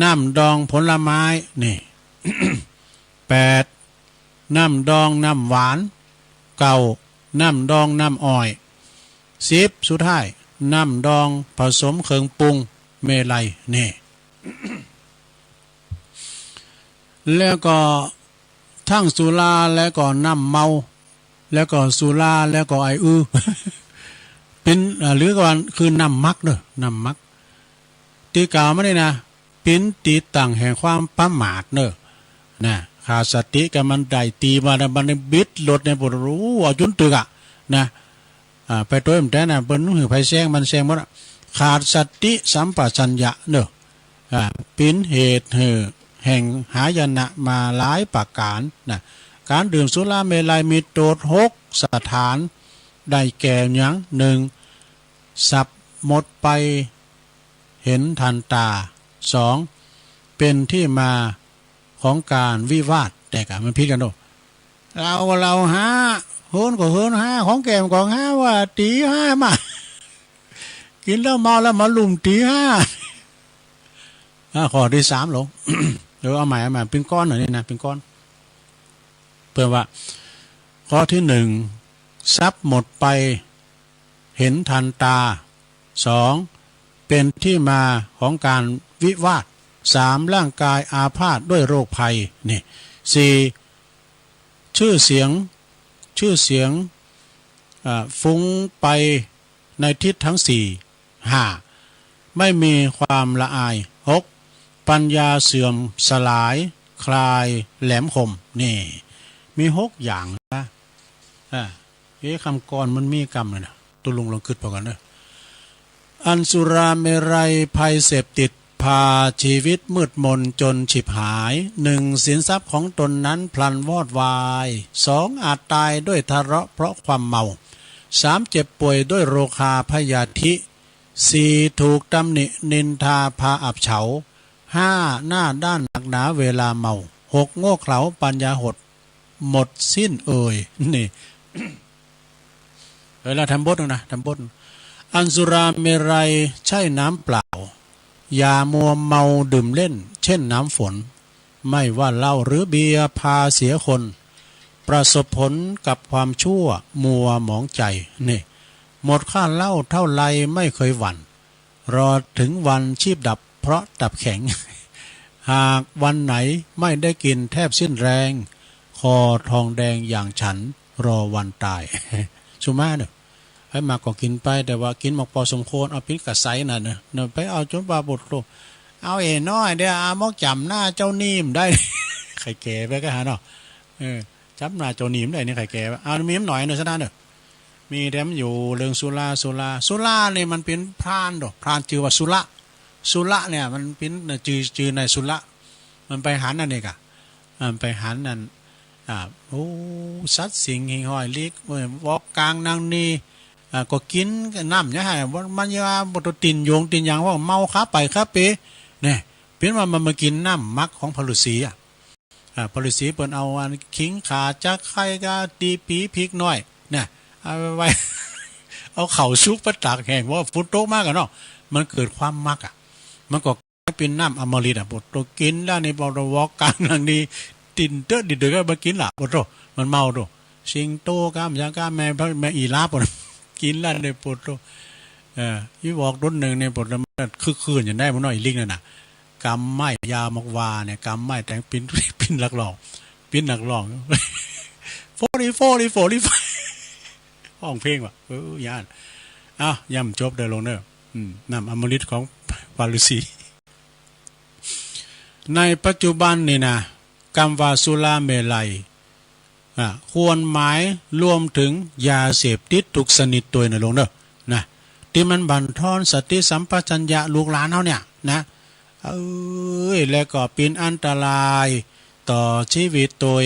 น้ำดองผลไม้นี่ แปด น้ำดองน้ำหวาน เก้า น้ำดองน้ำอ้อย สิบ สุดท้าย น้ำดองผสมเครื่องปรุงเมรัยนี่ แล้วก็ ทั้งสุราและก็น้ำเมา แล้วก็สุราแล้วก็ไออื้อ เป็น อ่า หรือว่าคือน้ำมักเด้อ น้ำมัก ตี้กล่าวมานี่นะ เป็นตี้ตั้งแห่งความประมาทเนอะ นะ ขาดสติก็มันได้ตี้มาแล้ว มันบิดรถเนี่ย ปวดรู้ เอาจุนตึกอะ นะ อ่า ไปโตยมันแต่นะ เปิ้นหื้อไผแซง มันแซงหมดอะ ขาดสติสัมปชัญญะเนอะ อ่า เป็นเหตุให้แห่งหายนะมาหลายประการนะ การดื่มสุราเมรัยมีโทษหกสถาน ได้แก่หยัง หนึ่ง ทรัพย์หมดไป เห็นทันตา สอง เป็นที่มาของการวิวาท แต่กะมันผิดกันโด เราก็เราฮา เฮิรนก็เฮิรนฮา ของแกมก็ฮา ว่าตี๋ฮามา กินเหล้าเมาแล้วมาลุ่มตี๋ฮา อ่ะ ข้อตี้สามลง เออ เอาใหม่ เอาใหม่ เป็นก้อนหน่อยนี่นะ เป็นก้อน เพื่อว่า ข้อที่หนึ่ง ทรัพย์หมดไป เห็นทันตา สอง เป็นที่มาของการวิวาท สาม ร่างกายอาพาธด้วยโรคภัย นี่ สี่ ชื่อเสียง ชื่อเสียง อ่า ฟุ้งไปในทิศทั้งสี่ ห้า ไม่มีความละอาย หก ปัญญาเสื่อมสลาย คลายแหลมคม นี่ มีหกอย่างนะ อ่า เอ๊ะ คำกลอนมันมีกำเลยนะ ตุลุงลองคิดพอกันเด้อ อันสุราเมรัยภัยเสพติด พาชีวิตมืดมนจนฉิบหาย หนึ่ง สินทรัพย์ของตนนั้นพลันวอดวาย สอง อาจตายด้วยทะเลาะเพราะความเมา สาม เจ็บป่วยด้วยโรคาพยาธิ สี่ ถูกตำหนินินทาพาอับเฉา ห้า หน้าด้านหนักหนาเวลาเมา หก โง่เขลาปัญญาหด หมดสิ้นเอ่ย นี่ เออ แล้วทำบทนะ ทำบท อันสุราเมรัยใช่น้ำเปล่า อย่ามัวเมาดื่มเล่น เช่นน้ำฝน ไม่ว่าเหล้าหรือเบียร์พาเสียคน ประสบผลกับความชั่วมัวหมองใจ นี่ หมดค่าเหล้าเท่าไรไม่เคยหวั่น รอถึงวันชีพดับเพราะตับแข็ง หากวันไหนไม่ได้กินแทบสิ้นแรง คอทองแดงอย่างฉันรอวันตาย สุมาเนอะ ไอ้หมากก็กินไป แต่ว่ากินหมากพอสมควร เอาปิ้นกระใสน่ะเนอะ เนอะ ไปเอาจนว่าบทโล เอาเอ๋น้อยเดียว เอาหมกจำหน้าเจ้านี่มได้ ใครแก่ไปก็หาเนาะ เออ จำหน้าเจ้านี่มได้นี่ ใครแก่ไป เอามีมหน่อยเนอะ ซะนั่นเนอะ มีแต่มันอยู่เรื่องสุรา สุรา สุราเนี่ยมันเป็นพรานดอก พรานชื่อว่าสุระ สุระเนี่ยมันเป็นจื่อ จื่อในสุระ มันไปหันอันนี้กะ อ่า ไปหันนั่น อ่า โอ้ สัตว์สิงหิ่งห้อยลิก เว้ย วอกกลางนางนี อ่า ก็กินน้ำเนี่ยฮะ มันว่าบ่ตัวติ่นโยงติ่นหยังว่าเมาขาไปขาเป เนี่ย เป็นว่ามันมากินน้ำหมักของพระฤาษีอ่ะ อ่า พระฤาษีเปิ้นเอาอันขิงข่าจักไข่กะตีปีพริกน้อย เนี่ย เอาไว้ เอาข้าวสุกไปตากแห้ง เพราะว่าฝนตกมากอะเนาะ มันเกิดความมักอะ มันก็กลายเป็นน้ำอมฤตอะ ปวดตัวกินแล้วนี่ ปวดตัววอกกลางหลังนี่ ติ่นเต๊อะ ติ่นเต๊อะก็มากินละ ปวดตัว มันเมาตัว สิงโตกามยังกามแม่ แม่อีลาปวด กินแล้วนี่ ปวดตัว เอ่อ อีวอกดุนหนึ่งนี่ ปวดตัว มันคึกคืนอยู่ได้ มันน้อยอีลิกนั่นน่ะ กำไม้ยาวมากว่าเนี่ย กำไม้แตงปิ้น ปิ้นนักร้อง ปิ้นนักร้อง โฟร์ตี้โฟร์ตี้โฟร์ตี้โฟร์ ฮ้องเพลงว่ะ เออ ย่าน เอ้า ย่ำจบเด้อลงเด้อ อืม น้ำอมฤตของพระฤาษี ในปัจจุบันนี่นะ กำว่าสุราเมรัย อ่ะ ควรหมายรวมถึงยาเสพติดทุกชนิดตัวยนะลงเด้อ นะ ที่มันบั่นทอนสติสัมปชัญญะลูกหลานเฮาเนี่ย นะ เอ้ย และก็เป็นอันตรายต่อชีวิตตัวย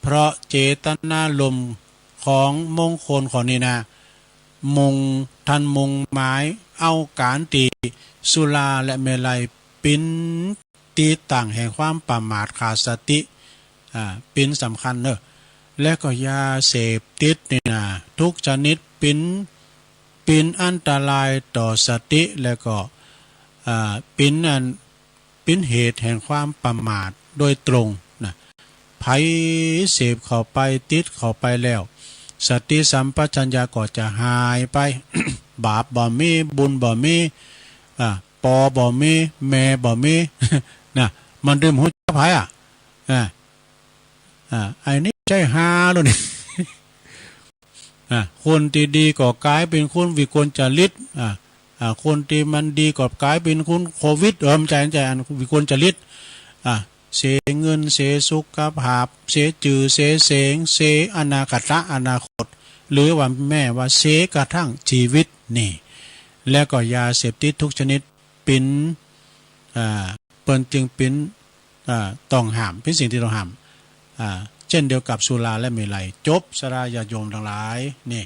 เพราะเจตนารมณ์ของมงคลข้อนี้นะ มุ่ง ท่านมุ่งหมายเอาการตี้สุราและเมรัย เป็นตี้ตั้งแห่งความประมาทขาดสติ อ่า เป็นสำคัญเนอะ และก็ยาเสพติดนี่นะ ทุกชนิดเป็น เป็นอันตรายต่อสติ และก็ อ่า เป็นอัน เป็นเหตุแห่งความประมาทโดยตรงนะ ไผเสพเข้าไป ติดเข้าไปแล้ว สติสัมปชัญญะก็จะหายไป บาปบ่มี บุญบ่มี อ่า ปอบ่มี แม่บ่มี นะ มันดื่มฮู้จักไผอะ อ่า อ่า ไอ้นี่ใช่ฮาแล้วนี่ อ่า คนที่ดีก็กลายเป็นคนวิกลจริต อ่า อ่า คนที่มันดีก็กลายเป็นคนโควิด เออ ไม่ใช่ ไม่ใช่ อันวิกลจริต อ่า เสียเงิน เสียสุขภาพ เสียชื่อ เสียเสียง เสียอนาคตะ อนาคต หรือว่าแม้ว่าเสียกระทั่งชีวิตนี่ และก็ยาเสพติดทุกชนิด เป็น อ่า เปิ้นจึงเป็น อ่า ต้องห้าม เป็นสิ่งที่ต้องห้าม อ่า เช่นเดียวกับสุราและเมรัย จบ สาราญาติโยมทั้งหลาย นี่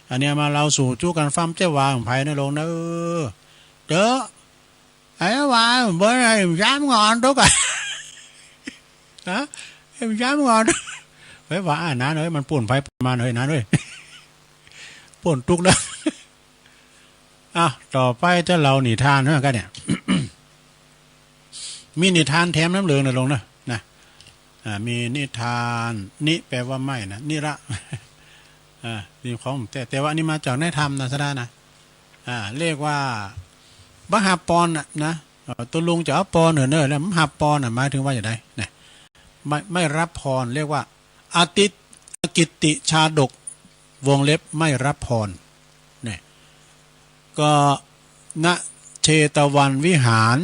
อันนี้มาเล่าสู่จู้กันฟัง เจ้าว่าของไผนะลงนะ เออ เด้อ ไอ้ว่าบ่ได้ย้ำงอนทุกข์อะ ฮะ ย้ำงอน เฮ้ย ว่าอ่านนะเฮ้ย มันป่นไผป่นมันเฮ้ยนะเฮ้ย ป่นทุกข์แล้ว อ่ะ ต่อไปจะเล่านิทานเนอะกันเนี่ย มีนิทานแถมน้ำเหลืองนะลงนะ นะ อ่า มีนิทาน นิ แปลว่าไม่นะ นิระ อ่า นี่ของผม แต่ แต่ว่าอันนี้มาจากในธรรมนะ สะดานะ อ่า เรียกว่า บ่ฮับปอนน่ะนะ เอ่อ ตกลงจะเอาปอนเหรอเนอะ แล้วบ่ฮับปอนน่ะ หมายถึงว่าอย่างไรนะ ไม่ ไม่รับพร เรียกว่า อติ อกิตติชาดก วงเล็บ ไม่รับพร เนี่ย ก็ ณ เชตวันวิหาร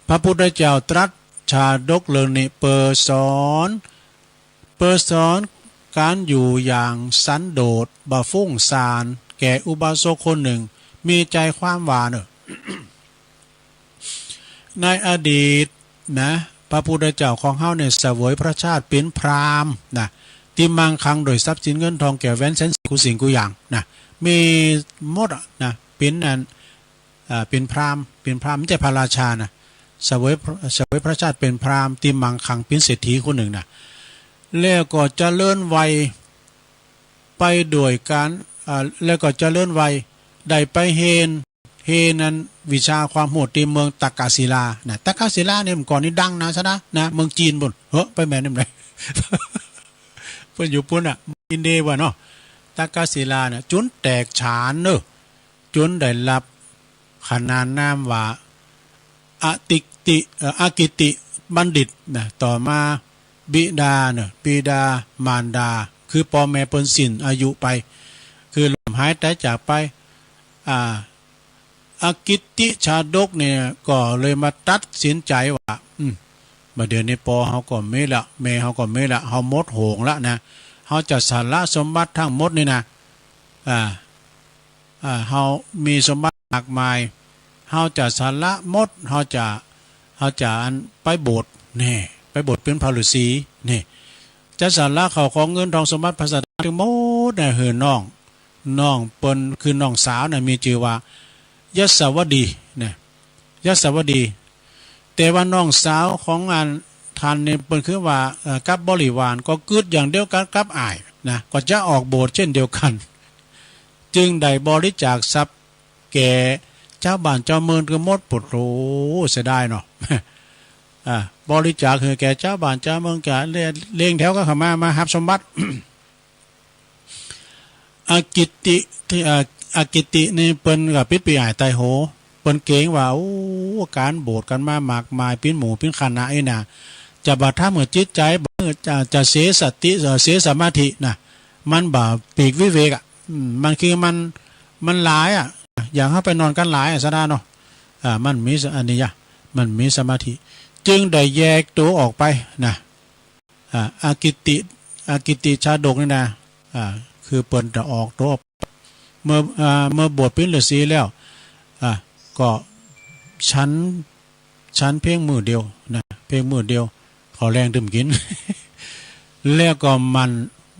พระพุทธเจ้าตรัสชาดกเรื่องนี้เพื่อสอน เพื่อสอนการอยู่อย่างสันโดษ บ่ฟุ้งซ่าน แก่อุบาสกคนหนึ่ง มีใจความว่าเนอะ ในอดีตนะ พระพุทธเจ้าของเฮาเนี่ยเสวยพระชาติเป็นพราหมณ์นะ ที่มั่งคั่งโดยทรัพย์สินเงินทองแก้วแหวนแสนสีคู่สิ่งคู่อย่างนะ มีหมดอะนะ เป็นอัน อ่า เป็นพราหมณ์ เป็นพราหมณ์ ไม่ใช่พระราชานะ เสวย เสวยพระชาติเป็นพราหมณ์ที่มั่งคั่ง เป็นเศรษฐีคนหนึ่งนะ แล้วก็เจริญวัยไปด้วยการ อ่า แล้วก็เจริญวัย ได้ไปเฮียน เฮียนอันวิชาความรู้ที่เมืองตักกศิลานะ ตักกศิลาเนี่ยเมื่อก่อนนี่ดังนะ สะดานะ เมืองจีนปู้น เฮ้อ ไปแม่นนำใด เปิ้นอยู่ปู้นน่ะ อินเดียว่าเนาะ ตักกศิลาน่ะ จนแตกฉานเนอะ จนได้รับขนานนามว่า อติติ เอ่อ อกิตติบัณฑิตนะ ต่อมาบิดาเนอะ บิดามารดา คือพ่อแม่เปิ้นสิ้นอายุไป คือล้มหายตายจากไป อ่า อกิตติชาดกเนี่ย ก็เลยมาตัดสินใจว่า อืม บัดเดี๋ยวนี้พ่อเฮาก็มีละ แม่เฮาก็มีละ เฮาหมดโหงละนะ เฮาจะสละสมบัติทั้งหมดนี่นะ อ่า อ่า เฮามีสมบัติมากมาย เฮาจะสละหมด เฮาจะ เฮาจะอันไปบวชแน่ ไปบวชเป็นพระฤาษีแน่ จะสละข้าวของเงินทองสมบัติพระสถานทั้งหมดเนี่ย หื้อน้อง น้องเปิ้น คือน้องสาวน่ะ มีชื่อว่า ยัสสวดีนะ ยัสสวดี แต่ว่าน้องสาวของอันท่านนี่เปิ้นคือว่า เอ่อ กับบริวารก็กึ๊ดอย่างเดียวกันกับอ้ายนะ ก็จะออกบวชเช่นเดียวกัน จึงได้บริจาคทรัพย์แก่ชาวบ้านชาวเมืองคือหมด โอ้โห เสียดายเนาะ อ่า บริจาคให้แก่ชาวบ้านชาวเมือง แก่เลี้ยง เลี้ยงแถวก็เข้ามา มาฮับสมบัติ อกิตติที่ อ่า อกิตตินี่เปิ้นก็ปิดปีอ้ายตายโหง เปิ้นเกรงว่า โอ้ การบวชกันมามากมาย เป็นหมู่เป็นคณะนี่นะ จะบ่ทำให้จิตใจ บ่ จะ จะเสียสติ เอ่อ เสียสมาธินะ มันบ่ปีกวิเวกอะ อืม มันคือมัน มันหลายอะ อย่างเฮาไปนอนกันหลายอะ สะดาเนาะ อ่า มันมีส- อันนี้ยะ มันมีสมาธิ จึงได้แยกตัวออกไปนะ อ่า อกิตติ อกิตติชาดกนี่นะ อ่า คือเปิ้นจะออกตัวออก เมื่อ อ่า เมื่อบวชเป็นฤาษีแล้ว อ่า ก็ฉัน ฉันเพียงมื้อเดียวนะ เพียงมื้อเดียว ข้าวแลงตื่มกิ๋น แล้วก็หมั่น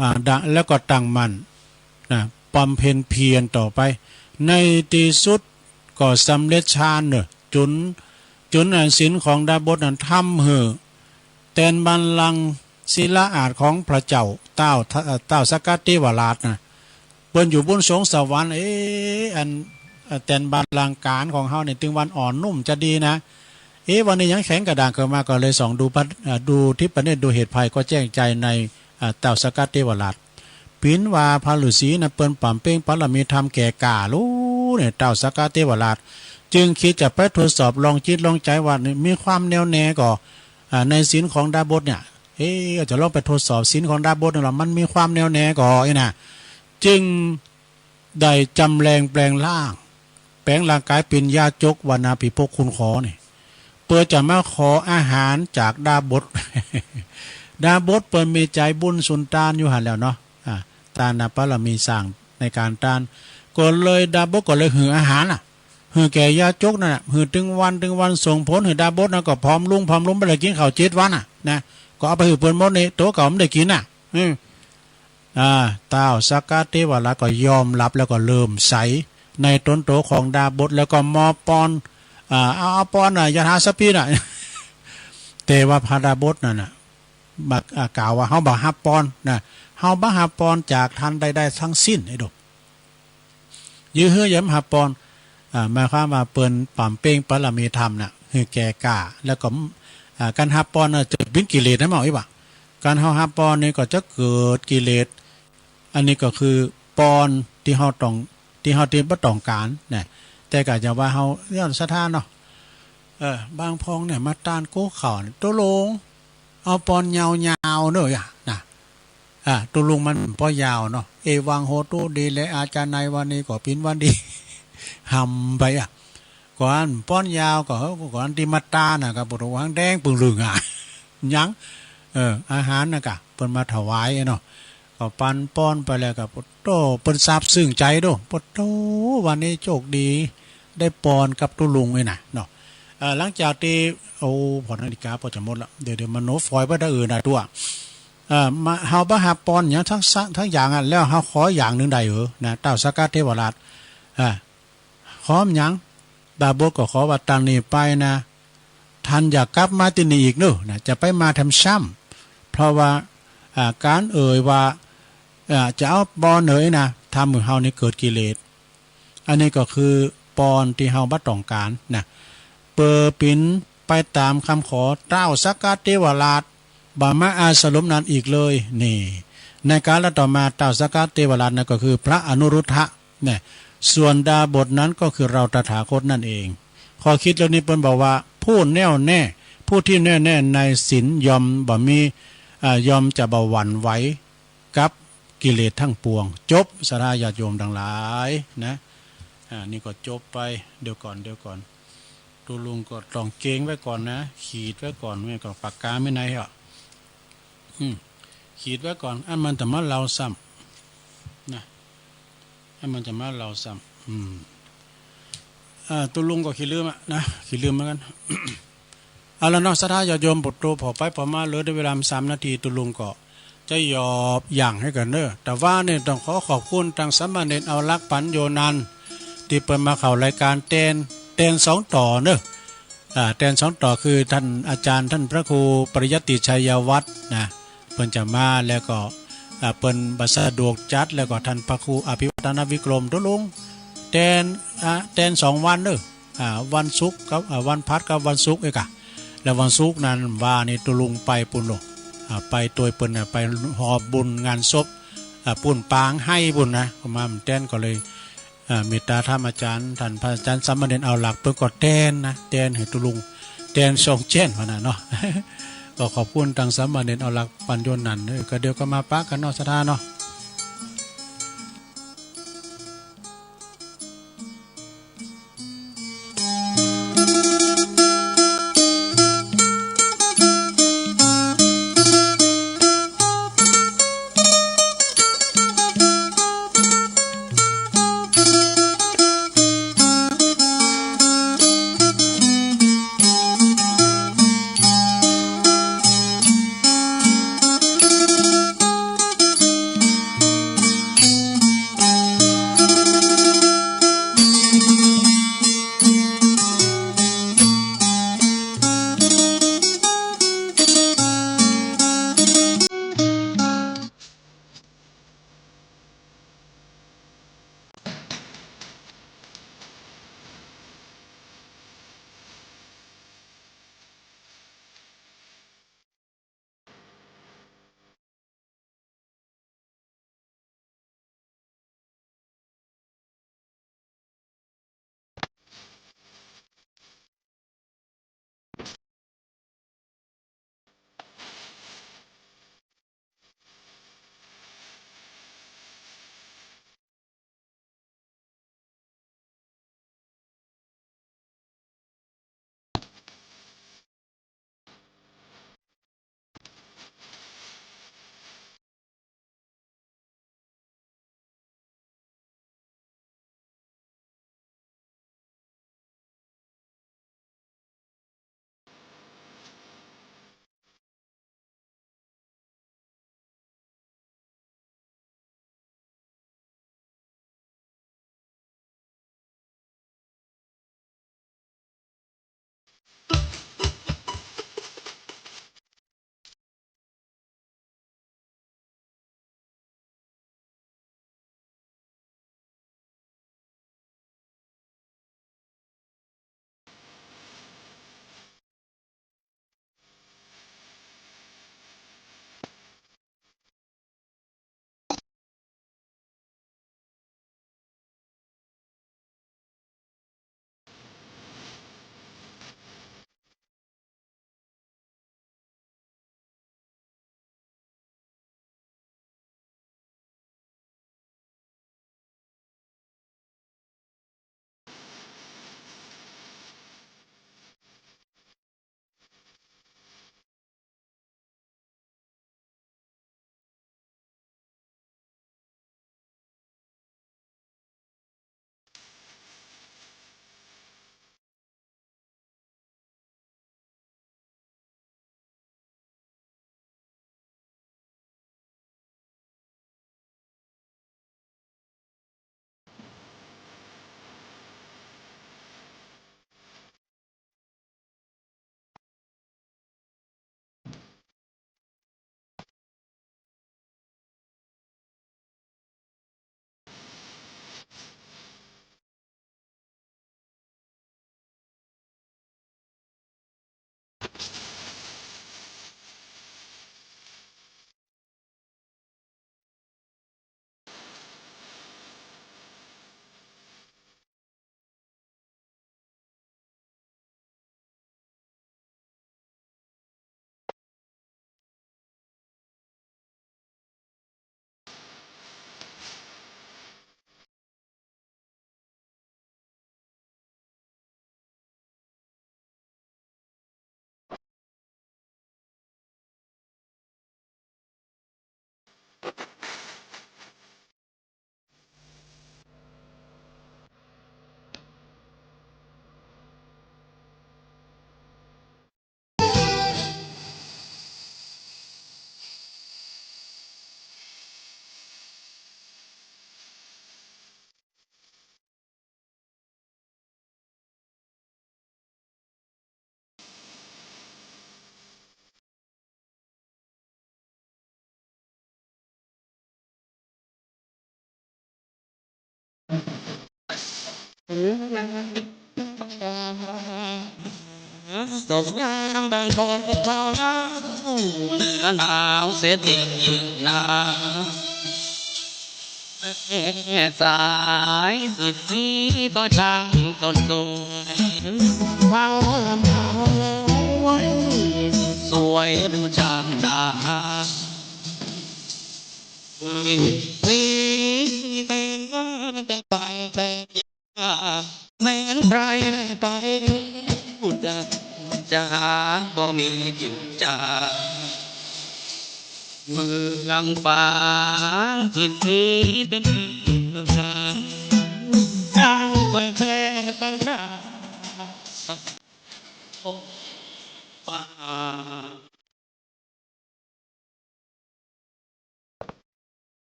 อ่า ดะ- แล้วก็ตั้งมั่นนะ บำเพ็ญเพียรต่อไป ในที่สุดก็สำเร็จฌานเนอะ จ๋น จ๋นอันศีลของดาบสนั้นทำหื้อแตนบัลลังก์ศิลาอาสน์ของพระเจ้า เต้า เต้าสักกะเทวราชนะ เปิ้นอยู่บนสวงสวรรค์ เอ๊ะ อัน เอ่อ แตนบัลลังก์ของเฮาเนี่ย ตึงว่าอ่อนนุ่มจะดีนะ เอ๊ะ วันนี้ยังแข็งกระด้างขึ้นมา ก็เลยส่องดูพระ- เอ่อ ดูทิพย์พระเนตร ดูเหตุภัย ก็แจ้งใจใน เอ่อ เต้าสักกะเทวราช ปิ๋นว่าพระฤาษีนั้นเปิ้นบำเพ็ญบารมีธรรมแก่กล้าลู้เนี่ย เต้าสักกะเทวราช จึงคิดจะไปทดสอบลองจิตลองใจว่านี่มีความแน่วแน่ก่อ อ่า ในศีลของดาบสเนี่ย เอ๊ะ จะลองไปทดสอบศีลของดาบสนี่ละ มันมีความแน่วแน่ก่อ เอ๊ะนะ จึงได้จำแรงแปลงร่าง แปลงร่างกายเป็นยาจกวรรณาภิภพคุณขอนี่ เพื่อจะมาขออาหารจากดาบส ดาบสเปิ้นมีใจบุญสุนทานอยู่หั่นแหล้วเนาะ อ่า ทานบารมีสร้างในการทาน ก็เลยดาบสก็เลยหื้ออาหารน่ะ หื้อแก่ยาจกนั่นน่ะ หื้อตึงวันตึงวัน ส่งผลหื้อดาบสน่ะก็ผอมลง ผอมลง บ่ได้กินข้าวเจ็ดวันน่ะนะ ก็เอาไปหื้อเปิ้นหมดนี่ โตก็บ่ได้กินน่ะ อืม อ่า ท้าวสักกะเทวราชก็ยอมรับแล้วก็เลื่อมใสในตนโตของดาบส แล้วก็มอบปอน อ่า เอา เอาปอนน่ะ ยถาสพพีน่ะ แต่ว่าพระดาบสนั่นน่ะ บัก อ่า กล่าวว่า "เฮาบ่ฮับปอนนะ เฮาบ่ฮับปอนจากท่านใดๆ ทั้งสิ้น" ไอ้ดู ยื้อเฮืออย่ามาฮับปอน อ่า หมายความว่าเปิ้นปรับเปล่งบารมีธรรมน่ะ หื้อแก่กล้า แล้วก็ อ่า การฮับปอนน่ะจะเป๋นกิเลสนะหมออีบ่ะ การเฮาฮับปอนนี่ก็จะเกิดกิเลส อันนี้ก็คือปอนที่เฮาต้อง ที่เฮาที่บ่ต้องการนะ แต่ก็จะว่าเฮาย้อนศรัทธาเนาะ เออ บางพองเนี่ยมาทานโก๊กข้าวเนี่ย ตกลงเอาปอนยาวๆ เนอะ อย่านะ อ่า ตกลงมันบ่ยาวเนาะ เอวังโหตุ ดีแล้ว อาจารย์ในวันนี้ก็เป๋นวันดี หำไปอ่ะ ก่อนปอนยาวก็ เฮ้ย ก่อนที่มาทานน่ะ ก็ปวดหัวแดงปึงลึงอ่ะ ยัง เออ อาหารน่ะกะ เปิ้นมาถวายเนาะ ก็ปันปอนไปแล้วก็ โอ้โต เปิ้นซาบซึ้งใจโด โอ้โต วันนี้โชคดี ได้ปอนกับตุ๊ลุงนี่นะเนาะ เอ่อ หลังจากที่ โอ้ พอนาฬิกาพอจะหมดละ เดี๋ยว เดี๋ยวมโนฟอยไปทางอื่นนะตัว เอ่อ มา เฮาบ่ฮับปอนหยังทั้งสะ ทั้งอย่างอะ แล้วเฮาขออย่างหนึ่งได้เหรอ นะ ท้าวสักกะเทวราช อ่า ขอหยัง ดาบสก็ขอว่า "ตั้งนี้ไปนะ ท่านอย่ากลับมาตี้นี่อีกเนอะ นะ จะไปมาแถมซ้ำ เพราะว่า อ่า การเอ่ยว่า อ่า จะเอาปอนเอ่ยนะ ทำหื้อเฮานี่เกิดกิเลส" อันนี้ก็คือปอนที่เฮาบ่ต้องการนะ เปิดปินไปตามคำขอ ท้าวสักกะเทวราช บ่มาอาสรมนั้นอีกเลย นี่ ในกาลต่อมา ท้าวสักกะเทวราชนั่นก็คือพระอนุรุทธะ เนี่ย ส่วนดาบสนั้นก็คือเราตถาคตนั่นเอง ข้อคิดเรื่องนี้เปิ้นบอกว่า ผู้แน่วแน่ ผู้ที่แน่วแน่ในศีลย่อมบ่มี อ่า ย่อมจะบ่หวั่นไหวกับกิเลสทั้งปวง จบ ศรัทธาญาติโยมทั้งหลายนะ อ่า นี่ก็จบไป เดี๋ยวก่อน เดี๋ยวก่อน ตุ๊ลุงก็ต้องเกรงไว้ก่อนนะ ขีดไว้ก่อน ไม่ก็ปากกาไม่ไหนเหรอ อืม ขีดไว้ก่อน อันมันจะมาเล่าซ้ำนะ อันมันจะมาเล่าซ้ำ อืม อ่า ตุ๊ลุงก็ขี้ลืมอะนะ ขี้ลืมเหมือนกัน เอาละเนาะ ศรัทธาญาติโยม ปวดตัว พอไปพอมา เหลือได้เวลาสามนาที ตุ๊ลุงก็จะหยอบอย่างให้กันเนอะ แต่ว่าเนี่ยต้องขอขอบคุณทางสามเณรเอารักปัญโยนันท์ ที่เปิ้นมาเข้ารายการแตน แตนสองต่อเนอะ อ่า แตนสองต่อคือท่านอาจารย์ท่านพระครูปริยัติชัยวัฒน์นะ เปิ้นจะมาแล้วก็ อ่า เปิ้นบ่สะดวกจัด แล้วก็ท่านพระครูอภิวัฒนวิกรม ตุ๊ลุง แตน อ่า แตนสองวันเนอะ อ่า วันศุกร์กับ อ่า วันพฤหัสกับวันศุกร์เอกอะ แล้ววันศุกร์นั้นว่านี่ตุ๊ลุงไปปุ้นโลก อ่า ไปตวยเปิ้นน่ะ ไปฮอบบุญงานศพ อ่า ปุ้นปางไห้ปุ้นนะ ก็มาแตนก็เลย อ่า เมตตาธรรมอาจารย์ ท่านพระอาจารย์สามเณรเอาหลัก เปิ้นก็แตนนะ แตนหื้อตุ๊ลุง แตนสองแจ้นว่าน่ะเนาะ ก็ขอบคุณทางสามเณรเอาหลักปัญโยนันท์เด้อ ก็เดี๋ยวก็มาปะกันเนาะ ศรัทธาเนาะ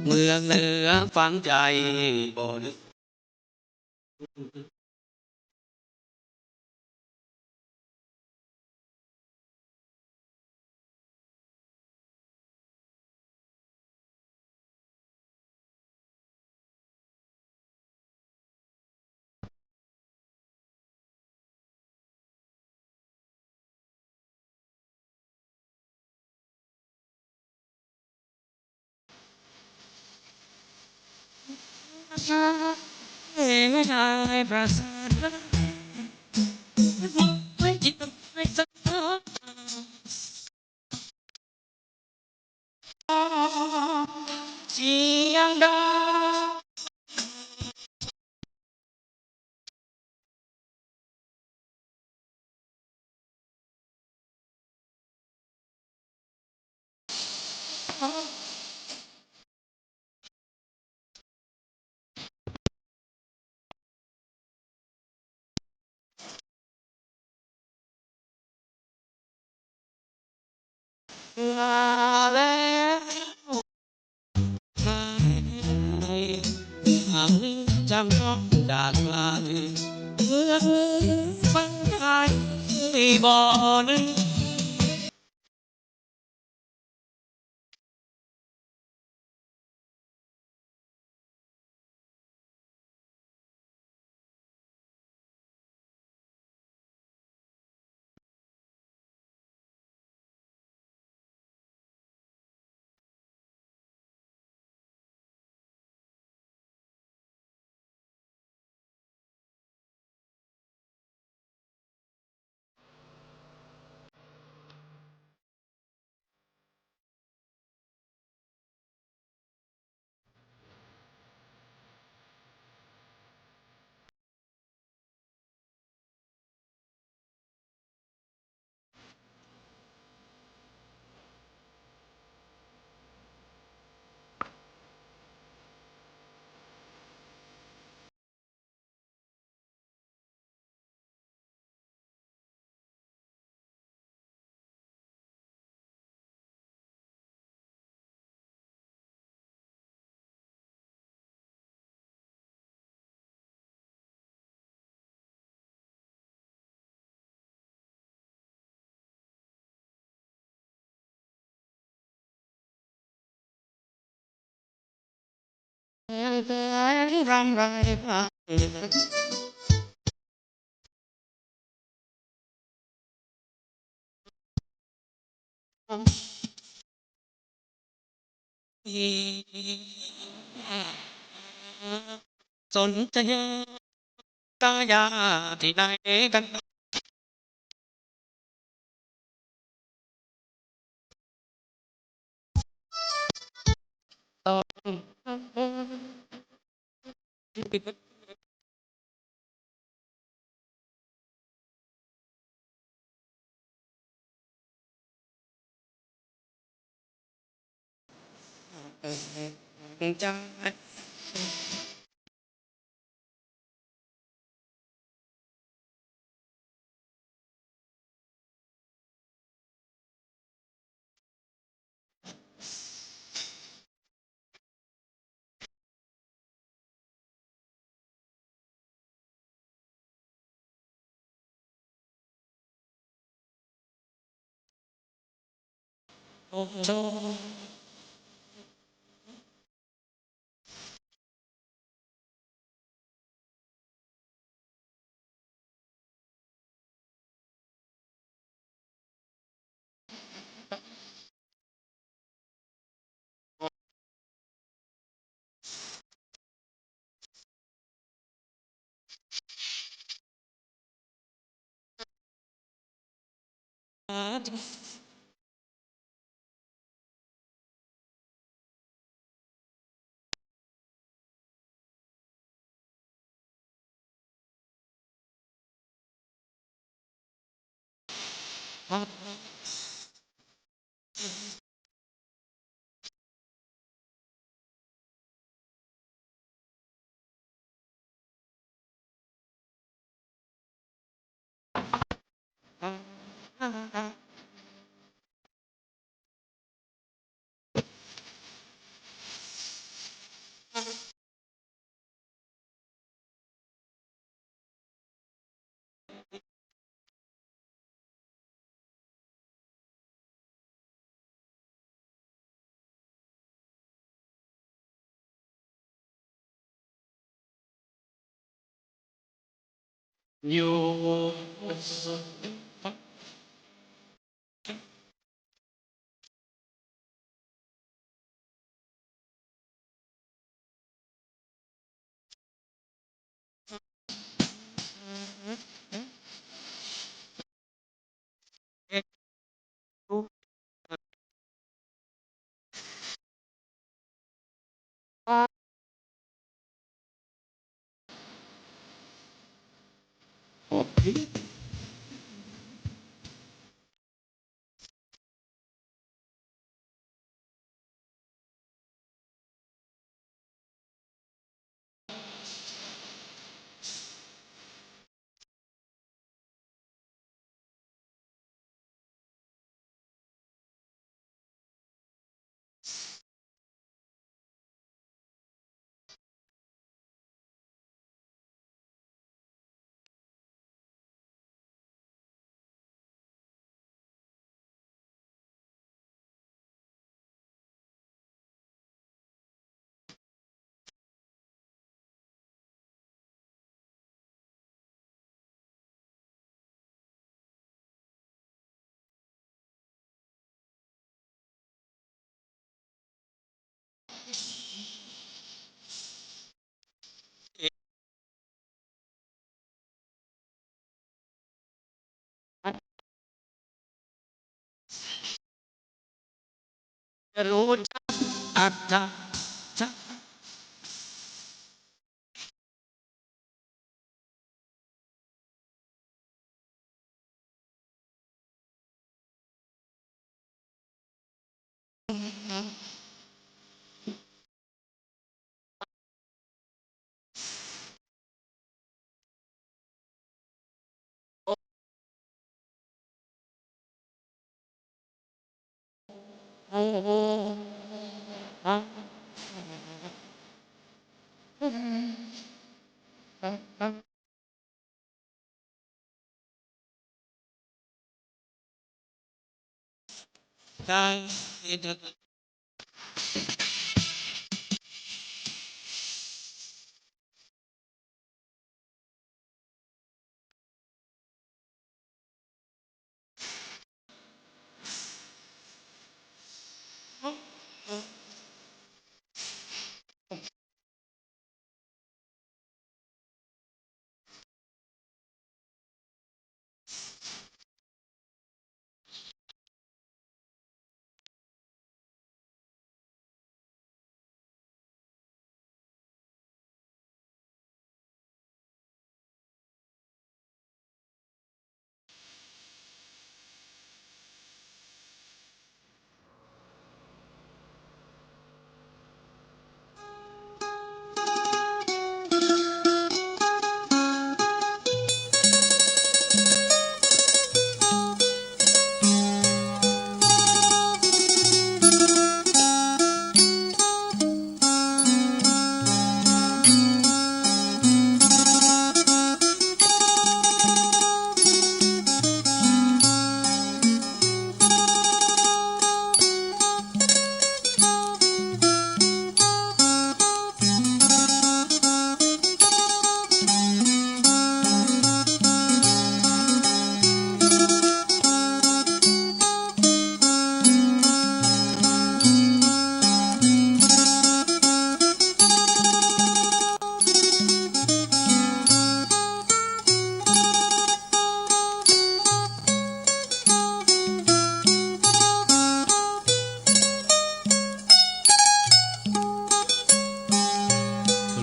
เมืองเหนือฝั่งใจบ่ลืม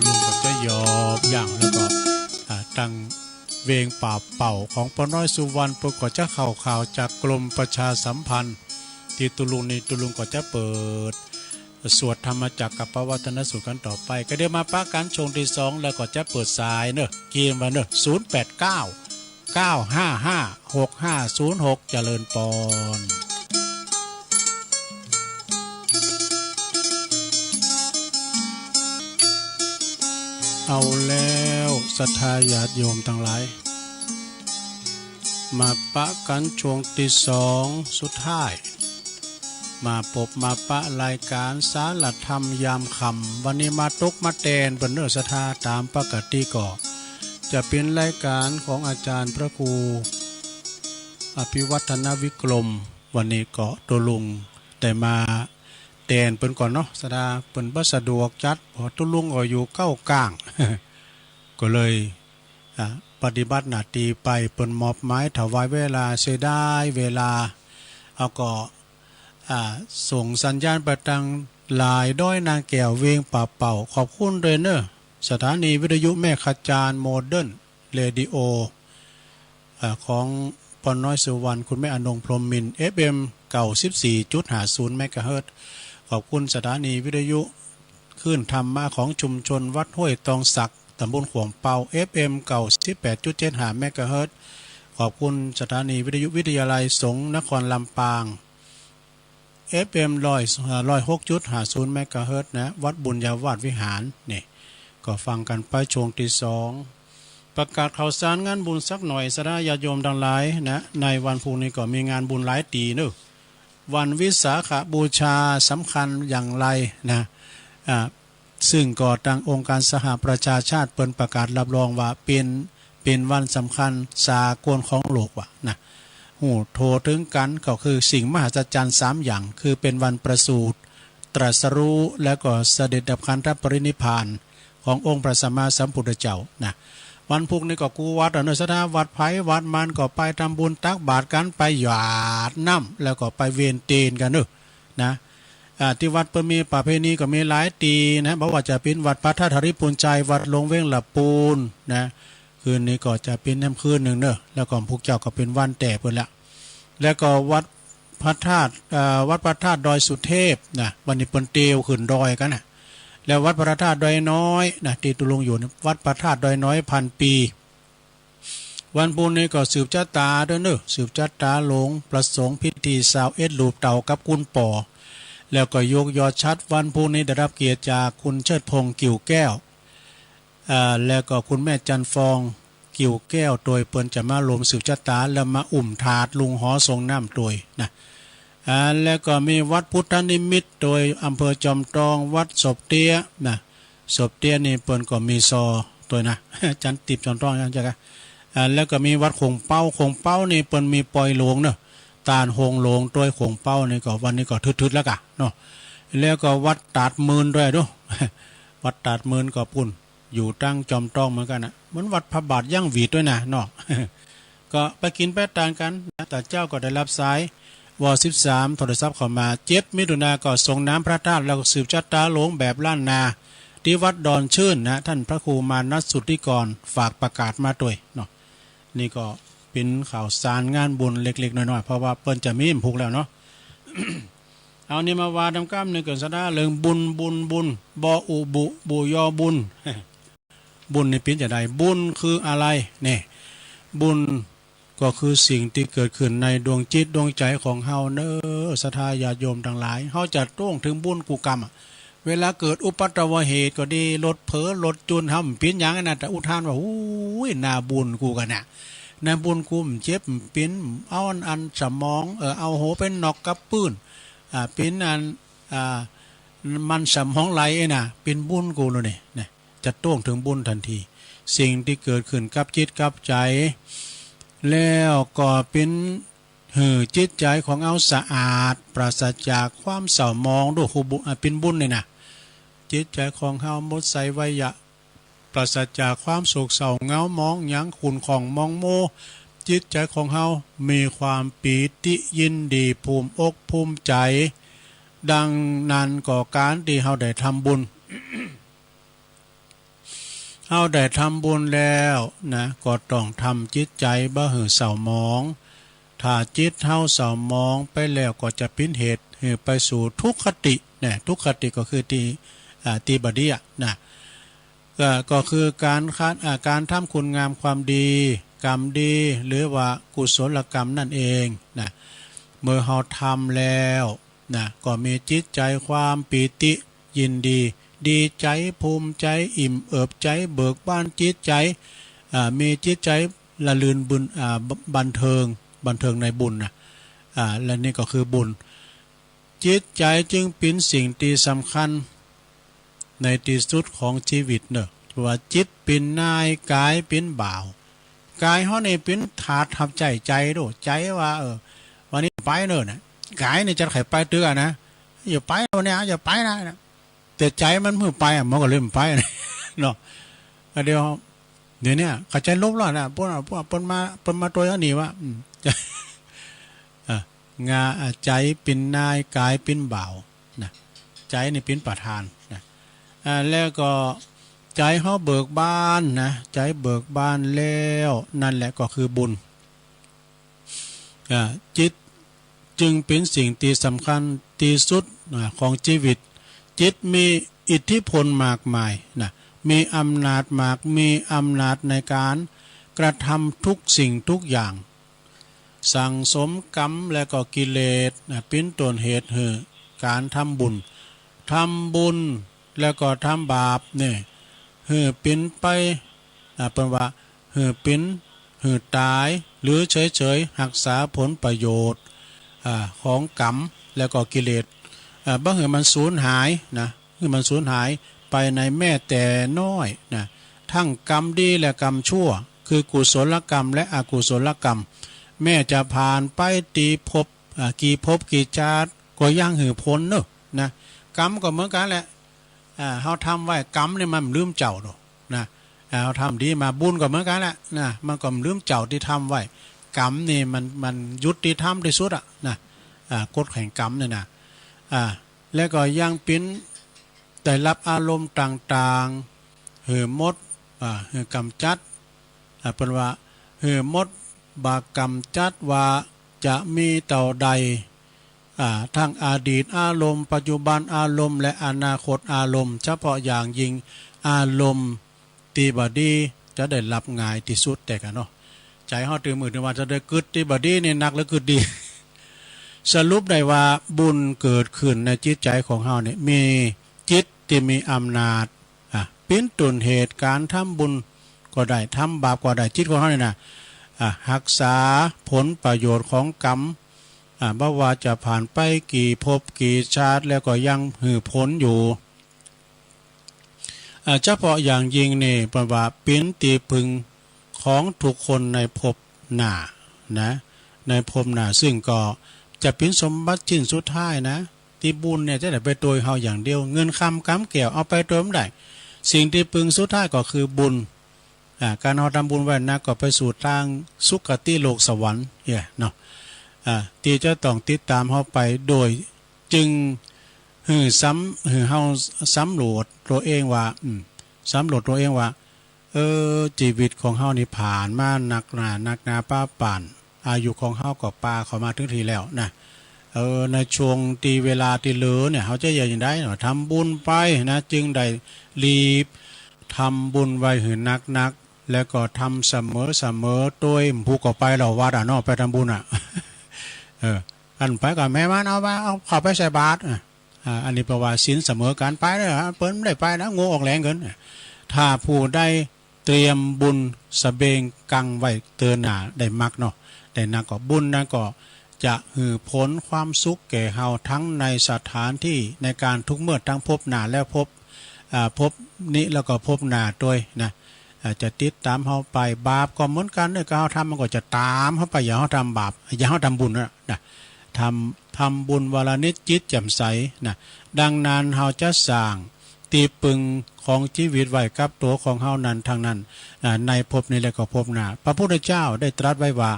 ลุงก็จะหยอบย่างแล้วก็ อ่า ตั้งเวงป่าเป่าของป้อน้อยสุวรรณ เปิ้นก็จะเข้าข่าวจากกรมประชาสัมพันธ์ ที่ตุลุงนี่ ตุลุงก็จะเปิดสวดธรรมจักรกัปปวัตนสูตรกันต่อไป ก็เดี๋ยวมาปะกันช่วงที่สอง แล้วก็จะเปิดสายเนอะ เกมว่าเนอะ ศูนย์แปดเก้า เก้าห้าห้า หกห้าศูนย์หก เจริญปอน เอาแล้วศรัทธาญาติโยมทั้งหลาย มาปะกันช่วงที่สองสุดท้าย มาปบมาปะรายการสารธรรมยามค่ำ วันนี้มาตกมาแตนเปิ้นเนอะศรัทธา ตามปกติก็จะเป็นรายการของอาจารย์พระครูอภิวัฒนวิกรม วันนี้ก็ตุลุงได้มาแตนเปิ้นก่อนเนาะศรัทธา เปิ้นบ่สะดวกจัด เพราะตุลุงก็อยู่เก้ากลาง ก็เลย อ่า ปฏิบัติหน้าที่ไป เปิ้นมอบหมายถวายเวลา เสียดายเวลา เอาก็ อ่า ส่งสัญญาณไปทาง หลายด้อยนางแก้วเวียงป่าเป่า ขอบคุณด้วยเนอะ สถานีวิทยุแม่ขจานโมเดิร์นเรดิโอ เอ่อ ของป้อน้อยสุวรรณ คุณแม่อนงพรหมมินทร์ เอฟเอ็ม เก้าสิบสี่จุดห้าศูนย์ เมกะเฮิรตซ์ ขอบคุณสถานีวิทยุคลื่นธรรมะของชุมชนวัดห้วยตองสัก ตำบลขวงเปา เอฟเอ็ม เก้าสิบแปดจุดเจ็ดห้า เมกะเฮิรตซ์ ขอบคุณสถานีวิทยุวิทยาลัยสงฆ์นครลำปาง เอฟเอ็ม ร้อย เอ่อ ร้อยหกจุดห้าศูนย์ เมกะเฮิรตซ์นะ วัดบุญญาวาสวิหาร นี่ ก็ฟังกันไปช่วงที่สอง ประกาศข่าวสารงานบุญสักหน่อย ศรัทธาญาติโยมทั้งหลายนะ ในวันพุธนี้ก็มีงานบุญหลายตี้เนอะ วันวิสาขบูชาสำคัญอย่างไรนะ อ่า ซึ่งก็ตางองค์การสหประชาชาติเปิ้นประกาศรับรองว่าเป๋น เป๋นวันสำคัญสากลของโลกว่านะ ฮู้ทั่วถึงกั๋นก็คือสิ่งมหัศจรรย์สามอย่าง คือเป๋นวันประสูติ ตรัสรู้ แล้วก็เสด็จดับขันธปรินิพพานขององค์พระสัมมาสัมพุทธเจ้านะ วันพุธนี้ก็กู้วัดอะเนอะ ศรัทธาวัดไผวัดมันก็ไปทำบุญตักบาตรกั๋น ไปหยาดน้ำ แล้วก็ไปเวียนเตียนกั๋นเนอะ นะ อ่า ตี้วัดเปิ้นมีประเพณีก็มีหลายตี้นะ บ่ว่าจะเป๋นวัดพระธาตุหริภุญชัย วัดหลวงเวียงละปูนนะ คืนนี้ก็จะเป๋นแหมคืนนึ่งเนอะ แล้วก็พวกเจ้าก็เป๋นวันแต๊เปิ้นละ แล้วก็วัดพระธาตุ เอ่อ วัดพระธาตุดอยสุเทพนะ วันนี้เปิ้นเตียวขึ้นดอยกั๋นนะ แล้ววัดพระธาตุดอยน้อยนะ ตี้ตุ๊ลุงอยู่นะ วัดพระธาตุดอยน้อยพันปี วันพุธนี้ก็สืบชะตาด้วยเนอะ สืบชะตาหลวงพระสงฆ์พิธีซาวเอ็ดรูปเต่ากับกุนปอ แล้วก็ยกยอดฉัตรวันพุธนี้ได้รับเกียรติจากคุณเชิดพงษ์ กิ่วแก้ว อ่า แล้วก็คุณแม่จันทร์ฟอง กิ่วแก้ว โตยเปิ้นจะมาร่วมสืบชะตา แล้วมาอุ้มถาดลุงหอส่งน้ำโตยนะ อ่า แล้วก็มีวัดพุทธนิมิตร โตยอำเภอจอมทอง วัดศพเตี้ยนะ ศพเตี้ยนี่เปิ้นก็มีซอโตยนะ จันติบจอมทองนะเจ้าค่ะ อ่า แล้วก็มีวัดโข่งเป๊า โข่งเป๊านี่เปิ้นมีปอยหลวงเนอะ ตานโฮงหลวงโตยโข่งเป๊านี่ก็วันนี้ก็ทึดๆ แล้วกะเนาะ แล้วก็วัดตาดหมื่นด้วยเนาะ วัดตาดหมื่นก็ปุ้น อยู่ตังจอมทองเหมือนกั๋นนะ เหมือนวัดพระบาทย่างหวีดด้วยนะเนาะ ก็ไปกิ๋นไปตานกั๋นนะ ต๋อนเจ๊าก็ได้รับสาย ว สิบสาม โทรศัพท์เข้ามา เจ็ด มิถุนาก็ส่งน้ำพระธาตุ แล้วก็สืบชะตาหลวงแบบล้านนา ตี้วัดดอนชื่นนะ ท่านพระครูมานัสสุทธิกร ฝากประกาศมาโตยเนาะ นี่ก็เป๋นข่าวสารงานบุญเล็กๆ น้อยๆ เพราะว่าเปิ้นจะมีพุกแล้วเนาะ เอานี่มาว่าตำก้ำหนึ่งก่อนศรัทธา เรื่องบุญ บุญ บุญ บออุบุ บุยอบุญ บุญนี่เป๋นจะใด บุญคืออะไรเนี่ย บุญก็คือสิ่งที่เกิดขึ้นในดวงจิตดวงใจของเฮาเนอะ ศรัทธาญาติโยมทั้งหลาย เฮาจะโต้งเถิงบุญกู้กำอะ เวลาเกิดอุปัตตวเหตุก็ดี รถเผลอ รถจุน เฮาบ่เป๋นหยังอะนะ แต่อุทานว่า โอ้ย นาบุญกูกั๋นนะ นาบุญกูมันเจ็บมันเป๋น เอาอัน อันสมอง เออ เอาหัวไปน็อกกับปื้น อ่า เป๋นอัน อ่า มันสมองไหลเอ้ยนะ เป๋นบุญกูแล้วนี่นะ จะโต้งเถิงบุญทันที สิ่งที่เกิดขึ้นกับจิตกับใจ แล้วก็เป๋นหื้อจิตใจของเฮาสะอาด ปราศจากความเศร้าหมอง ดูฮู้บุญ อ่า เป๋นบุญนี่นะ จิตใจของเฮาหมดไสไวยะ ปราศจากความโศกเศร้าเหงาหมองหยังขุ่นข้องหมองมัว จิตใจของเฮามีความปีติยินดีภูมิอกภูมิใจ ดังนั้นก็ก๋านตี้เฮาได้ทำบุญ เฮาได้ทำบุญแล้วนะ ก็ต้องทำจิตใจบ่หื้อเศร้าหมอง ถ้าจิตเฮาเศร้าหมองไปแล้วก็จะเป๋นเหตุหื้อไปสู่ทุกขตินะ ทุกขติก็คือตี้ อ่า ตี้บ่ดีอะนะ ก็ ก็คือการคัด อ่า การทำคุณงามความดี กรรมดี หรือว่ากุศลกรรมนั่นเองนะ เมื่อเฮาทำแล้วนะ ก็มีจิตใจความปีติยินดี ดีใจภูมิใจ อิ่มเอิบใจ เบิกบานจิตใจ อ่า มีจิตใจระลื่นบึน อ่า บ- บันเทิง บันเทิงในบุญนะ อ่า และนี่ก็คือบุญ จิตใจจึงเป๋นสิ่งตี้สำคัญในตี้สุดของชีวิตเนอะ เพราะว่าจิตเป๋นนาย กายเป๋นบ่าว กายเฮานี่เป๋นถาดฮับใจ๊ใจโด ใจว่า เออ วันนี้ไปเนอะนะ กายนี่จะใค่ไปตึกอะนะ อย่าไปวันนี้อะ อย่าไปนะ แต่ใจมันบ่ไปอะ มันก็เลยบ่ไปนะ เนาะ อันเดียว เดี๋ยวนี้เข้าใจลบแล้วนะ เปิ้น เปิ้น เปิ้นมา เปิ้นมาตวยอันนี้ว่า อืม อ่ะ งา อ่ะ ใจเป๋นนาย กายเป๋นบ่าวนะ ใจ๋นี่เป๋นประธานนะ อ่า แล้วก็ใจ๋เฮาเบิกบานนะ ใจ๋เบิกบานแล้ว นั่นแหละก็คือบุญ อ่า จิตจึงเป๋นสิ่งตี้สำคัญตี้สุด อ่า ของจีวิต จิตมีอิทธิพลมากมายนะ มีอำนาจมาก มีอำนาจในก๋านกระทำทุกสิ่งทุกอย่าง สั่งสมกรรมและก็กิเลสนะ เป๋นต้นเหตุหื้อก๋านทำบุญ ทำบุญแล้วก็ทำบาปเนี่ย หื้อเป๋นไป อ่า เปิ้นว่าหื้อเป๋น หื้อต๋าย หรือเฉยๆ ฮักษาผลประโยชน์ อ่า ของกรรมแล้วก็กิเลส อ่า บ่หื้อมันสูญหายนะ หื้อมันสูญหายไปในแม้แต่น้อยนะ ทั้งกรรมดีและกรรมชั่ว คือกุศลกรรมและอกุศลกรรม แม้จะผ่านไปตี้ภพ อ่า กี่ภพกี่ชาติก็ยังหื้อผลเนอะนะ กรรมก็เหมือนกั๋นแหละ อ่า เฮาทำไว้ กรรมนี่มันบ่ลืมเจ้าดอกนะ อ่า เฮาทำดีมา บุญก็เหมือนกั๋นแหละนะ มันก็บ่ลืมเจ้าตี้ทำไว้ กรรมนี่มัน มันยุติธรรมตี้สุดอะนะ อ่า กฎแห่งกรรมเนี่ยนะ อ่า แล้วก็ยังเป๋น ได้รับอารมณ์ต่างๆ หื้อหมด อ่า หื้อกำจัด อ่า เปิ้นว่าหื้อหมด บ่ากำจัดว่าจะมีเต้าใด อ่า ทั้งอดีตอารมณ์ ปัจจุบันอารมณ์ และอนาคตอารมณ์ เฉพาะอย่างยิ่งอารมณ์ตี้บ่ดีจะได้รับง่ายตี้สุดแต่กั๋นเนาะ ใจ๋เฮาตื่นมื้อตื่นวันจะได้กึ๊ดตี้บ่ดีนี่หนักหรือกึ๊ดดี สรุปได้ว่าบุญเกิดขึ้นในจิตใจ๋ของเฮาเนี่ย มีจิตตี้มีอำนาจ อ่ะ เป๋นต้นเหตุก๋านทำบุญก็ได้ ทำบาปก็ได้ จิตของเฮานี่นะ อ่ะ ฮักษาผลประโยชน์ของกรรม อ่ะ บ่ว่าจะผ่านไปกี่ภพกี่ชาติแล้วก็ยังหื้อผลอยู่ อ่า เฉพาะอย่างยิ่งนี่เปิ้นว่าเป๋นตี้พึ่งของทุกคนในภพหน้านะ ในภพหน้า ซึ่งก็จะเป๋นสมบัติชิ้นสุดท้ายนะ ตี้บุญเนี่ยจะได้ไปตวยเฮาอย่างเดียว เงินคำกำแก้วเอาไปตวยบ่ได้ สิ่งตี้พึ่งสุดท้ายก็คือบุญ อ่า ก๋านเฮาทำบุญไว้นักก็ไปสู่ตางสุคติโลกสวรรค์เนี่ยเนาะ อ่า ตี้จะต้องติดต๋ามเฮาไป โดยจึงหื้อสำ หื้อเฮาสำรวจตั๋วเองว่า อืม สำรวจตั๋วเองว่า เออ จีวิตของเฮานี่ผ่านมานักหนา นักหนาปาปาน อายุของเฮาก็ปาเข้ามาถึงตี้แล้วนะ เออ ในช่วงตี้เวลาตี้เหลือเนี่ย เฮาจะเฮ็ดจั่งใด๋เนาะ ทำบุญไปนะ จึงได้รีบทำบุญไว้หื้อนักๆ แล้วก็ทำเสมอๆ ตวย ผู้ก็ไปแล้ววัดอะเนาะ ไปทำบุญอะ เออ อันไปก็แม่มันเอามา เอาเข้าไปใส่บาตรอะ อ่า อันนี้เปิ้นว่าศีลเสมอกั๋น ไปเด้อ เปิ้นบ่ได้ไปนะ โง่ออกแหลงเกิน ถ้าผู้ใดเตรียมบุญสะเบงกังไว้เตื้อหน้าได้มักเนาะ ได้นักก็บุญนั้นก็จะหื้อผลความสุขแก่เฮาทั้งในสถานตี้ในก๋านทุกเมื่อ ทั้งภพหน้าและภพ อ่า ภพนี้แล้วก็ภพหน้าตวยนะ อ่า จะติดต๋ามเฮาไป บาปก็เหมือนกั๋นเนาะ ก็เฮาทำมันก็จะต๋ามเฮาไป อย่าเฮาทำบาป อย่าเฮาทำบุญนะ นะ ทำ ทำบุญวันละนิดจิตแจ่มใสนะ ดังนั้นเฮาจะสร้างตี้พึ่งของจีวิตไว้กับตั๋วของเฮานั้นทั้งนั้น อ่า ในภพนี้และก็ภพหน้า พระพุทธเจ้าได้ตรัสไว้ว่า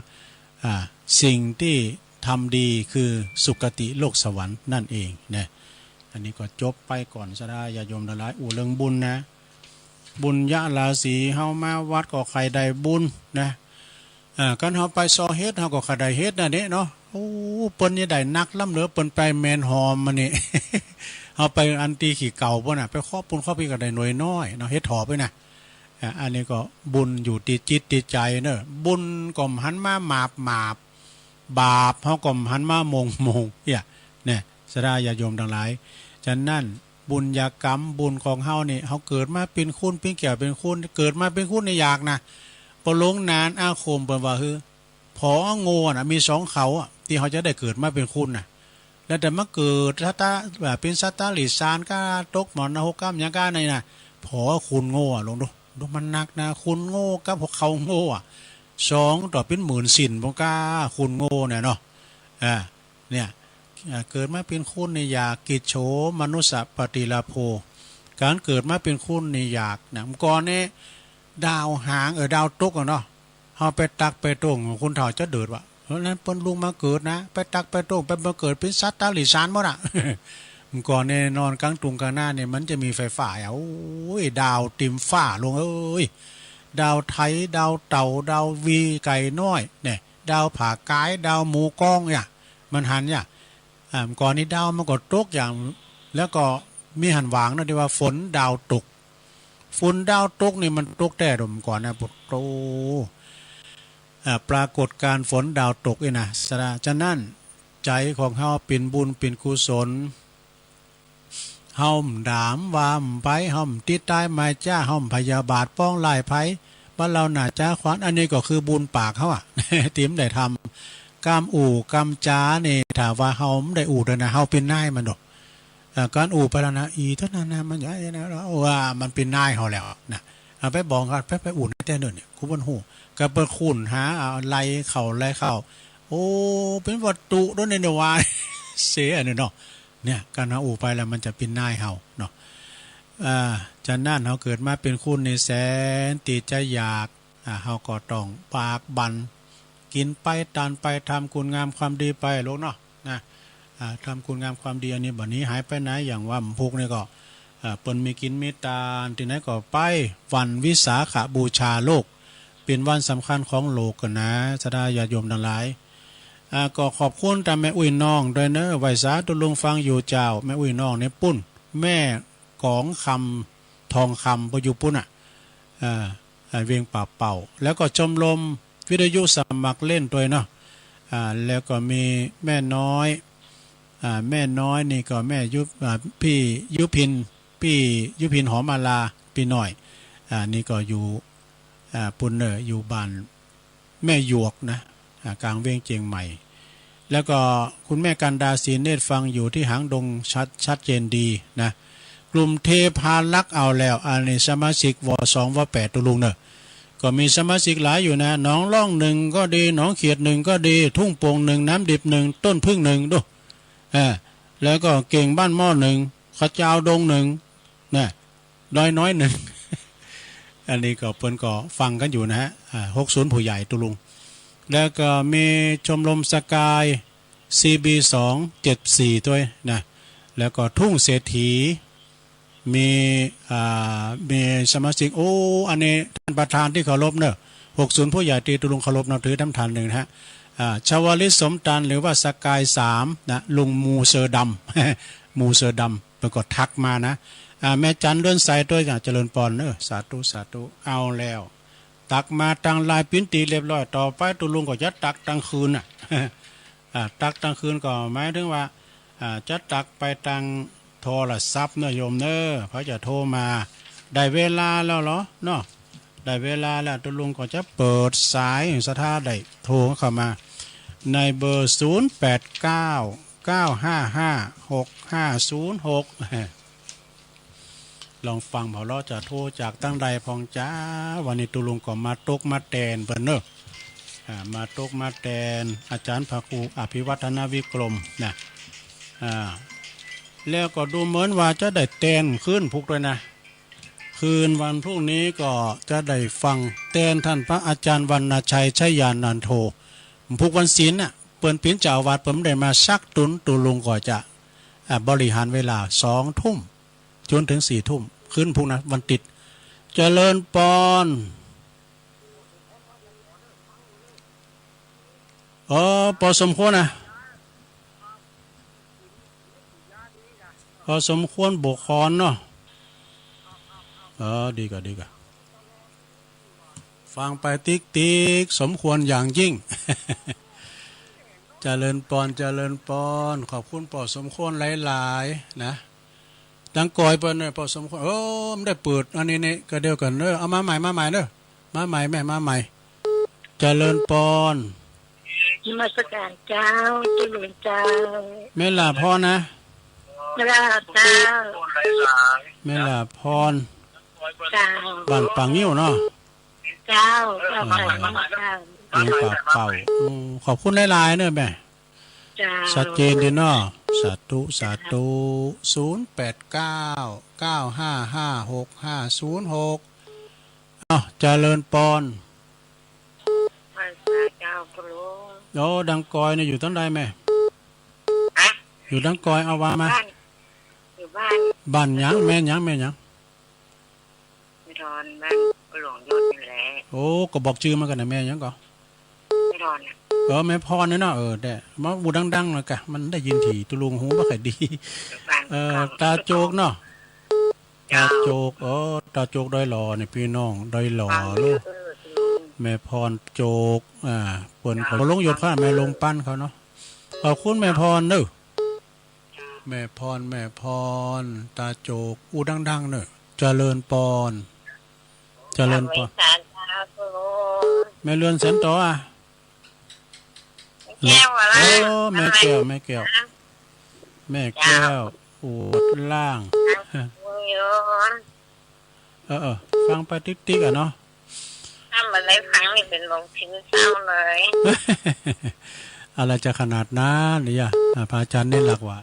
อ่า สิ่งตี้ทำดีคือสุคติโลกสวรรค์นั่นเองนะ อันนี้ก็จบไปก่อน ศรัทธาญาติโยมทั้งหลาย อู้เรื่องบุญนะ บุญญาราศีเฮามาวัดก็ใค่ได้บุญนะ อ่า คันเฮาไปซอเฮ็ด เฮาก็ใค่ได้เฮ็ดนั่นเด้เนาะ โอ้ เปิ้นนี่ได้นักล้ำเหลือ เปิ้นไปแมนหอมมานี่ เฮาไปอันตี้ขี้เก่าปู้นน่ะ ไปเคาะปู้นเคาะปี้ก็ได้หน่วยน้อยเนาะ เฮ็ดหอมไปนะ อ่า อันนี้ก็บุญอยู่ตี้จิตตี้ใจ๋เนาะ บุญก็หันมาหมาบหมาบ บาปเฮาก็หันมาโมงโมง เนี่ย เนี่ย ศรัทธาญาติโยมทั้งหลาย ฉะนั้นบุญญากรรมบุญของเฮานี่ เฮาเกิดมาเป๋นคน เป๋นแก้วเป๋นคน เกิดมาเป๋นคนนี่ยากนะ ปอหลงนานอาคมเปิ้นว่า หื้อ ผอโง่น่ะ มีสองเขาอะ ตี้เฮาจะได้เกิดมาเป๋นคนน่ะ แล้วแต่มาเกิดสัตว์ อ่า เป๋นสัตว์เดรัจฉานก้า ตกหม้อนรกก้า หยังก้านี่น่ะ ผอคนโง่อะ ลองดู ดูมันหนักนะ คนโง่กับพวกเขาโง่อะ สองต่อเป๋นหมื่นสิ้นบ่กล้า คนโง่เนี่ยเนาะ อ่า เนี่ย อ่า เกิดมาเป๋นคนนี่ยาก กิจโฉมนุสสะปฏิลาโภ ก๋านเกิดมาเป๋นคนนี่ยากนะ เมื่อก่อนนี่ ดาวหาง เออ ดาวตกอะเนาะ เฮาไปตั๊กไปโต้ง คนเฒ่าจะเดิดว่า เออ นั้นเปิ้นลุกมาเกิดนะ ไปตั๊กไปโต้ง ไปมาเกิดเป๋นสัตว์เดรัจฉานหมดอะ ก่อนเนี่ยนอนกลางตุงกลางนาเนี่ยมันจะมีไฟฟ้าอ่ะ โอ้ย ดาวเต็มฟ้า ลุงเอ้ย ดาวไถ ดาวเต่า ดาววีไก่น้อยเนี่ย ดาวผากาย ดาวหมูกองเนี่ย มันหันเนี่ย อ่า ก่อนนี้ดาวมันก็ตกอย่าง แล้วก็มีหันหว่างเนาะ ที่ว่าฝนดาวตก ฝนดาวตกนี่มันตกแต๊ดอกก่อนนะ โอ้โห อ่า ปรากฏการณ์ฝนดาวตกนี่นะ ฉะนั้น ฉะนั้น ใจ๋ของเฮาเป๋นบุญเป๋นกุศล เฮาบ่ด่าบ่ว่าบ่ไป เฮาบ่ติดตายหมายจ๊า เฮาบ่พยาบาทปองร้ายไผ บ่เล่าหน้าจ๋าขวัญ อันนี้ก็คือบุญปากเฮาอะ ตี้บ่ได้ทำ กำอู้กำจ๋านี่ ถ้าว่าเฮาบ่ได้อู้เด้อนะ เฮาเป๋นนายมันดอก เอ่อ การอู้ไปแล้วนะ อีเต้านั้นนะ มัน ว่ามันเป๋นนายเฮาแล้วนะ เอาไปบอกเขา ไป ไปอู้นายแต๊เน่อเนี่ย กูบ่ฮู้ ก็ไปค้นหา เอาไล่เข้า ไล่เข้า โอ้ เป๋นวัตถุโดนเนี่ยว่า เสียอันนี้เนาะ เนี่ย การเฮาอู้ไปแล้วมันจะเป๋นนายเฮาเนาะ อ่า ฉะนั้นเฮาเกิดมาเป๋นคนนี่แสนตี้จะยาก อ่า เฮาก็ต้องปากบั่น กิ๋นไป ตานไป ทำคุณงามความดีไป ลูกเนาะ นะ อ่า ทำคุณงามความดี อันนี้บ่หนีหายไปไหน อย่างว่าหมู่พุกนี่ก็ อ่า เปิ้นมีกิ๋นมีตาน ตี้ไหนก็ไป วันวิสาขบูชาโลก เป๋นวันสำคัญของโลกกั๋นนะ ศรัทธาญาติโยมตังหลาย อ่า ก็ขอบคุณตามแม่อุ้ยน้องด้วยเนอะ ไหว้สาตุ๊ลุงฟังอยู่เจ้า แม่อุ้ยน้องในปุ้น แม่กองคำ ทองคำ บ่อยู่ปุ้นอะ อ่า อ่า เวียงป่าเป่า แล้วก็ชมรมวิทยุสมัครเล่นด้วยเนาะ อ่า แล้วก็มีแม่น้อย อ่า แม่น้อยนี่ก็แม่ยุ อ่า พี่ยุพิน พี่ยุพินหอมมาลา พี่น้อย อ่า นี่ก็อยู่ อ่า ปุ้นเนอะ อยู่บ้านแม่หยวกนะ อ่า กลางเวียงเจียงใหม่ แล้วก็คุณแม่กันดา ศรีเนตร ฟังอยู่ที่หางดง ชัด ชัดเจนดีนะ กลุ่มเทพารักษ์เอาแล้ว อันนี้สมาชิก ว.สอง ว.แปด ตุ๊ลุงเนอะ ก็มีสมาชิกหลายอยู่นะ หนองล่องหนึ่งก็ดี หนองเขียดหนึ่งก็ดี ทุ่งโป่งหนึ่ง น้ำดิบหนึ่ง ต้นผึ้งหนึ่ง ดู อ่า แล้วก็เก่งบ้านหม้อหนึ่ง ขะจาวดงหนึ่ง นะ ดอยน้อยหนึ่ง อันนี้ก็เปิ้นก็ฟังกั๋นอยู่นะฮะ อ่า หกศูนย์ ผู้ใหญ่ตุ๊ลุง แล้วก็มีชมรมสกาย ซี บี สอง เจ็ด สี่ ด้วยนะ แล้วก็ทุ่งเศรษฐี มี อ่า มีสมาชิก โอ้ อันนี้ท่านประธานที่เคารพเนอะ หกศูนย์ ผู้ใหญ่ตี้ตุ๊ลุงเคารพนับถือท่านท่านหนึ่งนะฮะ อ่า ชวลิต สมตัน หรือว่าสกายสาม นะ ลุงมูเซอร์ดำ มูเซอร์ดำ เปิ้นก็ทักมานะ อ่า แม่จันเรือนใสด้วยนะ เจริญปอนเนอะ สาธุ สาธุ เอาแล้ว ตักมาตังไลน์ปิ้นตี๋เรียบร้อย ต่อไปตุ๊ลุงก็จะตักตังคืนน่ะ อ่า ตักตังคืนก็หมายถึงว่า อ่า จะตักไปตังโทรศัพท์เนอะโยมเนอะ เขาจะโทรมา ได้เวลาแล้วเหรอเนาะ ได้เวลาแล้ว ตุ๊ลุงก็จะเปิดสาย ศรัทธาได้โทรเข้ามา ในเบอร์ ศูนย์ แปด เก้า เก้า ห้า ห้า หก ห้า ศูนย์ หก ลองฟังเผาเลาะจะโทรจากตังใดพ่องจ้า วันนี้ตุ๊ลุงก็มาตกมาแตนเปิ้นเนอะ อ่า มาตกมาแตนอาจารย์พระครูอภิวัฒนวิกรมนะ อ่า แล้วก็ดูเหมือนว่าจะได้แตนคืนพุกด้วยนะ คืนวันพรุ่งนี้ก็จะได้ฟังแตนท่านพระอาจารย์วรรณชัย ชยานันโท พุกวันศีลน่ะ เปิ้นเป๋นเจ้าอาวาส เปิ้นบ่ได้มาสักตุ๊น ตุ๊ลุงก็จะ อ่า บริหารเวลา สองทุ่ม จนถึงสี่ทุ่ม คืนพุกนะ วันติด เจริญปอน เออ ปอสมควรนะ ปอสมควรบกคอนเนาะ เออ ดีกว่า ดีกว่า ฟังไปติ๊กติ๊ก สมควรอย่างยิ่ง เจริญปอน เจริญปอน ขอบคุณปอสมควรหลายๆ นะ ดังก่อยเปิ้นเนี่ยปอสมควร โอ้ มันได้เปิด อันนี้นี่ก็เดียวกันเนอะ เอามาใหม่ มาใหม่เนอะ มาใหม่แม่ มาใหม่ เจริญปอน นมัสการเจ้า เจริญเจ้า แม่หลาพรนะ แม่หลาเจ้า แม่หลาพร เจ้า บ้านปางงิ้วเนาะ เจ้า เจ้า เออ เจ้า เมืองปากเป้า อืม ขอบคุณหลายๆ เนอะแม่ เจ้า ชัดเจนดีเนาะ สาธุ สาธุ ศูนย์ แปด เก้า เก้า ห้า ห้า หก ห้า ศูนย์ หก อ้าว เจริญปอน ไหว้สาเจ้าพระลุง โอ้ ดังกอยเนี่ยอยู่ตังใดแม่ ฮะ อยู่ดังกอย เอาว่ามา บ้าน บ้าน บ้านหยัง แม่หยัง แม่หยัง แม่พร บ้านหลวงยศนี่แหละ โอ้ ก็บอกชื่อมันกันนะ แม่หยังก็ แม่พรน่ะ เออ แม่พรนี่เนาะ เออ แต่มาอู้ดังๆ หน่อยกะ มันได้ยินที่ตุลุงหูบ่ค่อยดี บ้าน เออ ของ ตาโจกเนาะ เจ้า ตาโจก เออ ตาโจกดอยหล่อนี่ พี่น้องดอยหล่อ ฟังอยู่ ลูก เออ แม่พรโจก อ่า เปิ้น เจ้า เขาลงยศค่ะ แม่ลงปั้นเขาเนาะ ขอบคุณแม่พรเด้อ แม่พร แม่พร ตาโจก อู้ดังๆ เนอะ เจริญปอน เจริญปอน สาธุ แม่เรือนแสนต่ออ่ะ แม่แก้วอะไร โอ้ แม่แก้ว แม่แก้ว แม่แก้ว อวดล่าง ฟังอยู่ เออ เออ ฟังไปติ๊กๆ อ่ะเนาะ ถ้าบ่ได้ฟังนี่เป็นโรคซึมเศร้าเลย อะไรจะขนาดนั้นเนี่ย อ่ะ พระอาจารย์เน้นหลักว่า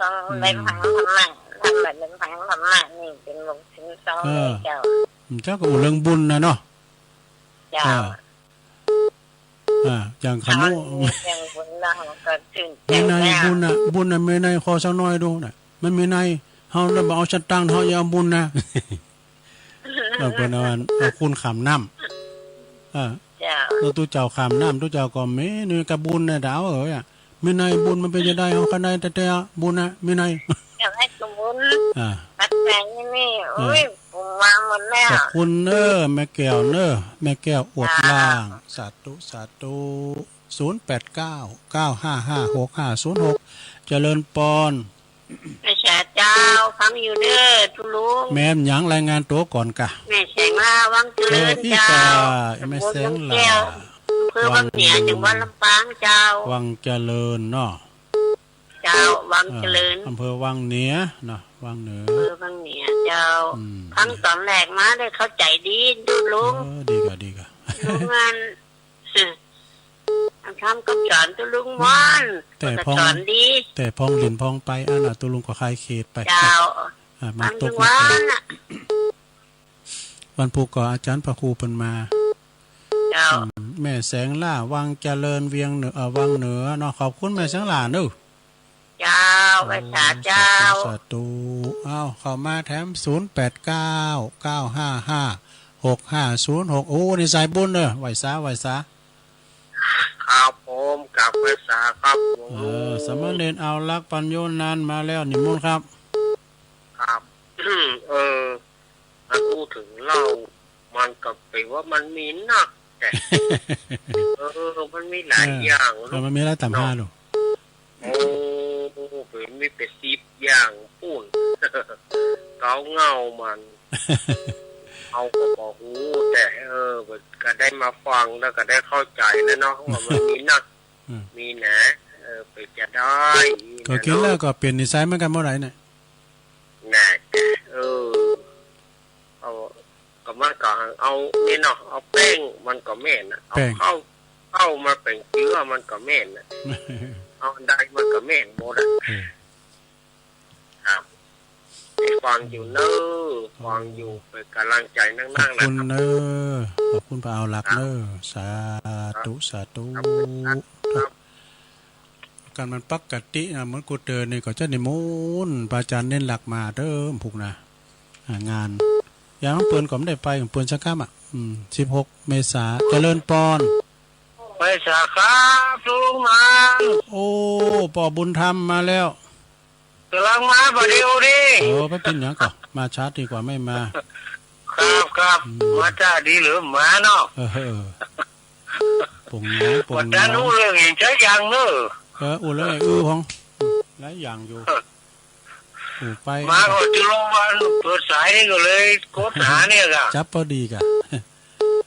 ต้องได้ฟังธรรมะ ถ้าบ่ได้ฟังธรรมะนี่เป็นโรคซึมเศร้าเลยเจ้า เออ เจ้าก็อู้เรื่องบุญนะเนาะ เจ้า เออ อ่า อย่างขะโม้ เฮามีเรื่องบุญแล้วเฮาก็ชื่นใจ มีใน แล้ว บุญน่ะ บุญน่ะมีใน ขอสักหน่อยดูน่ะ มันมีใน เฮาน่ะบ่เอาสตางค์ เฮาอย่าเอาบุญนะ เออ เปิ้นเอาอัน เอาคูณข้ามน้ำ เออ เจ้า แล้วตุ๊เจ้าข้ามน้ำ ตุ๊เจ้าก็มีในกะบุญน่ะ ดาวเอ๋ยอะ มีในบุญมันเป็นจะได้ เฮาข้างในแต่แต่บุญน่ะ มีใน อยากให้สมบูรณ์ อ่า ปัจจัยนี่ เออ โอ้ย ผมวางหมดแล้ว ขอบคุณเนอะ แม่แก้วเนอะ แม่แก้วอวดล่าง สาธุ สาธุ ศูนย์แปดเก้า เก้าห้าห้า หกห้าศูนย์หก เจริญปอน พระเจ้า ฟังอยู่เด้อ ทุลุง แม่นหยัง รายงานตัวก่อนกะ แม่แสงล่า วังเจริญ เออ อีก เจ้า อ่ะ แม่แสงล่า ตำบลวังแก้ว อำเภอวังเหนือ วัง จังหวัดลำปาง เจ้า วังเจริญเนาะ เจ้า วังเจริญ เอ่อ อำเภอวังเหนือเนาะ วังเหนือ อำเภอวังเหนือ เจ้า อืม ฟังตอนแรกมาได้เข้าใจดี ทุลุง เออ ดีกะ ดีกะ ลุงอัน อันทำกับสอนตุลุงม่อน แต่ ก็ พอง สอนดี แต่พองหลินพองไป อันน่ะ ตุลุงก็คลายเขตไป เจ้า อ่ะ มา ฟัง ตก ทุกวันน่ะ วันพุธก็อาจารย์พระครูเปิ้นมา เจ้า อืม แม่แสงล่า วังเจริญ เวียงเหนือ เอ่อ วังเหนือเนาะ ขอบคุณแม่แสงล่าเนอะ เจ้า โอ้ ไหว้สาเจ้า สาธุ สาธุ อ้าว เข้ามาแถม ศูนย์แปดเก้า เก้าห้าห้า หกห้าศูนย์หก โอ้ นี่สายบุญเนอะ ไหว้สา ไหว้สา ครับผม กราบไหว้สาครับผม เออ สามเณรเอาลักษณ์ปัญโญนันท์มาแล้ว นิมนต์ครับ ครับ เออ ถ้าพูดถึงเหล้า มันก็แปลว่ามันมีนัก แต่ เออ มันมีหลาย เออ อย่าง เออ ลูก มันมีหลายตำรา เนาะ ลูก โอ้ เป๋นมีเป๋นสิบอย่างปู้น เก๊าเหง้ามัน เฮาก็บ่ฮู้ แต่ เออ ก็ได้มาฟังแล้วก็ได้เข้าใจแล้วเนาะ ว่ามันมีนัก อืม มีหนา เออ เป๋นจะได้ ก็กินแล้วก็เปลี่ยนนิสัยเหมือนกันเมื่อไหร่เนี่ย น่าจะ เออ เอา ก็มันก็เอานี่เนาะ เอาแป้งมันก็แม่นน่ะ เอา แป้ง ข้าว ข้าวมาแป้งเจือมันก็แม่นน่ะ เอาอันใดมันก็แม่นหมดอ่ะ เออ ครับ ให้ฟังอยู่เนอะ ฟังอยู่ เป็นกำลังใจนั่งๆ นะครับ ขอบคุณเนอะ ขอบคุณป้าเอาหลักเนอะ ครับ สาธุ ครับ สาธุ ครับ ครับ กันมันปกตินะ เหมือนกูเตือนนี่ก็จะนิมนต์พระอาจารย์เน้นหลักมาเด้อพุกนะ อ่า งาน อย่างเปิ้นก็ไม่ได้ไป เปิ้นสักคำอ่ะ อืม สิบหก เมษา เจริญปอน ไปสาครับลุงมัน โอ้ ป้อบุญธรรมมาแล้ว กำลังมาบ่าเดียวนี้ เออ ไม่เป็นหยังก็ มาช้าดีกว่าไม่มา ครับ ครับ อืม มาช้าดีหรือหมาเนาะ เออ เออ ปงหยัง ปงหยัง วันนั้นอู้เรื่องอย่างใช้ยางเนอะ เออ อู้เรื่องไอ้อื้อของ หลายอย่างอยู่ อู้ไป มาก็จุลวัลย์เปิดสายนี่ก็เลยกดหาเนี่ยกะ จับพอดีกะ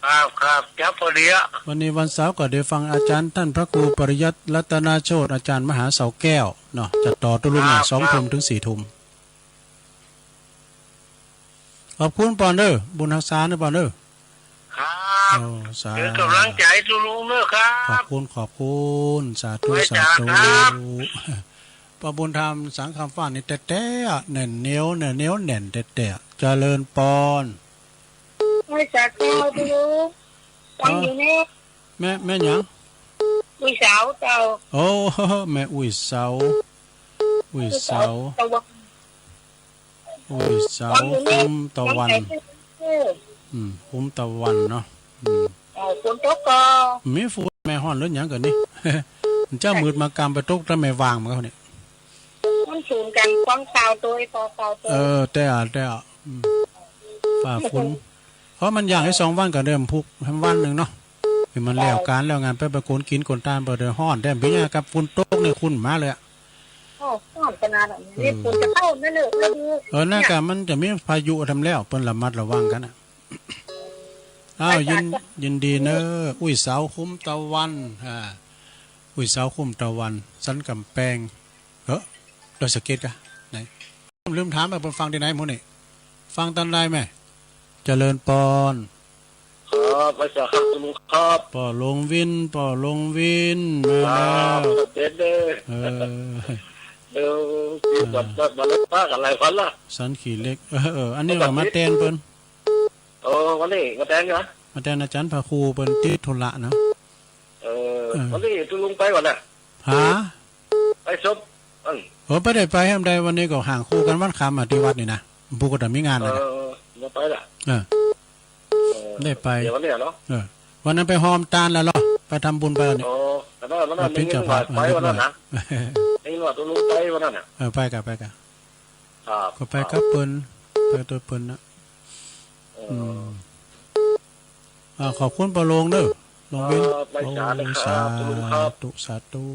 ครับ ครับ จับพอดีอะ วันนี้วันเสาร์ก็ได้ฟังอาจารย์ท่านพระครูปริยัติรัตนโชติ อาจารย์มหาเสาแก้วเนาะ จะต่อตุลุงเนี่ย ครับ สองทุ่ม ครับ ถึงสี่ทุ่ม ขอบคุณปอนเด้อ บุญฮักษาเด้อปอนเด้อ ครับ โอ้ สาธุ เป็นกำลังใจตุลุงเนอะครับ ขอบคุณ ขอบคุณ สาธุ ไหว้สา สาธุ ครับ ป้อบุญธรรม สังคำฟ้านี่แต๊ๆ อะ แน่นเหนียว แน่นเหนียว แน่นแต๊ๆ อะ เจริญปอน ไหว้สาเจ้าตุลุง ฟังอยู่เนี่ย แม่ แม่หยัง อุ้ยสาวเจ้า โอ้ แม่อุ้ยสาว อุ้ยเสา ตะวัน อุ้ยเสา ตอนอยู่นี่ คุ้มตะวัน ยังไง อืม คุ้มตะวันเนาะ อืม เออ ฝนตกก็ มีฝน แม่ฮ้อนหรือหยังกันนี่ มันจะมืดมากำไปตกแต่แม่วางมันเขาเนี่ย มันสูงกัน ฟ้องซาวตัว ฟ้องซาวตัว เออ แต่อ่ะ แต่อ่ะ อืม ฝ่าฝน เพราะมันอย่างให้สองวันก็เดิมพุกให้วันหนึ่งเนาะ ให้มันแล้วการแล้วงานไป ไปโกนกินโกนตาน ไปเดือดร้อน แต่ปีนี้กับฝนตกเนี่ยคุณมาเลยอะ โอ้ ร้อนขนาดนั้น เออ นี่ฝนจะเข้าไหมเนี่ย ฤดู เออ น่า เนี่ย กะมันจะมีพายุทำแล้ว เปิ้นระมัดระวังกันอะ อ้าว ยิน จ้ะ จ้ะ ยินดีเนอะ อุ้ยเสาคุ้มตะวัน อ่า อุ้ยเสาคุ้มตะวัน สันกำแพง เออ ดอยสะเก็ดกะ ไหน ลืมถามไปเปิ้นฟังที่ไหนหมู่นี่ ฟังตอนใดแม่ เจริญปอน ครับ ไหว้สาครับคุณลุงครับ ป้อหลวงวิน ป้อหลวงวิน มาแล้ว ครับ เด็ดเด้อ เออ เออ ที่ อ่า บัด บัด บัดเล็กป้ากับอะไรพันล่ะ สันขี้เหล็ก เออ เออ อันนี้ก็มาแตนเปิ้น โอ้ วันนี้มาแตนเหรอ มาแตนอาจารย์พระครูเปิ้นติดธุระเนาะ เออ เออ วันนี้ตุลุงไปก่อนนะ ฮะ ไปศพ อืม โอ้ ไปได้ไปแฮมใด วันนี้ก็ห่างคู่กันวันค่ำอะ ที่วัดนี่นะ ผู้ก็แต่มีงาน เอ นะ อ มาไปละ เออ เออ ได้ไป เดี๋ยววันนี้เหรอ เออ วันนั้นไปฮอมตานแล้วเหรอ ไปทำบุญไปวันนี้ อ๋อ แต่ว่าวันนั้น มาเป็นเจ้าภาพ มีเรื่องหลายไปวันนั้นนะ เออ เรียบร้อย นี่ว่าตุลุงไปวันนั้นน่ะ เออ ไปกะ ไปกะ ครับ ก็ไปกับเปิ้น ไปตัวเปิ้นนะ เออ อืม อ่า ขอบคุณป้อหลวงเด้อ หลวงวิน เออ ไปสาเลยครับ โอ้ สาธุ ครับ สาธุ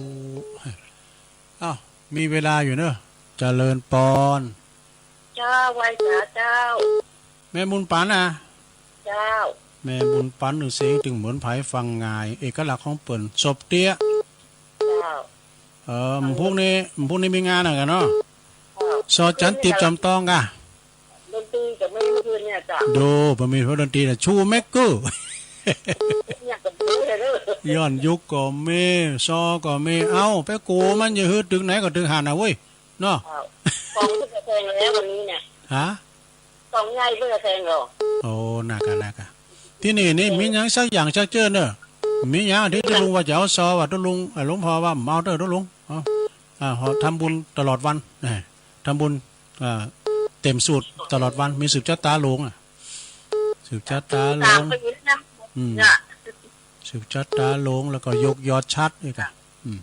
อ้าว มีเวลาอยู่เนอะ เจริญปอน เจ้า ไหว้สาเจ้า แม่บุญปันนะ เจ้า แม่บุญปันนี่เสียงตึงเหมือนไผฟังง่าย เอกลักษณ์ของเปิ้น สบเตี้ย เจ้า เออ พรุ่งนี้ พรุ่งนี้มีงานอะกันเนาะ เจ้า ซอจันติดจอมตองกะ ดนตรีก็ไม่มีคืนเนี่ยจ้ะ โด บ่มีเพลงดนตรีนะ ชูเมกเกอร์ เนี่ยก็ดูเลยเด้อ ย้อนยุคก็มี ซอก็มี เอ้า ไปโกมันอยู่หื้อตึกไหนก็ตึกหั้นน่ะเว้ย เนาะ อ้าว กองเพิ่นก็แพงแล้ววันนี้เนี่ย ฮะ กองใหญ่เพิ่นก็แพงแล้ว โอ้ น่ากะ น่ากะ ที่นี่นี่มีหยังสักอย่างสักเจื้อเนอะ มีหยังที่ตุลุงว่าจะเอาซอ ว่าตุลุง อ่ะ หลวงพ่อว่าบ่เอาเด้อตุลุง เอา อ่า ขอทำบุญตลอดวัน อ่า ทำบุญ อ่า เต็มสูตรตลอดวัน มีสืบชะตาหลวง อ่ะ สืบชะตาหลวง ตามไปอยู่นะ อืม เนี่ย สืบชะตาหลวง แล้วก็ยกยอดชัดอีกอ่ะ อืม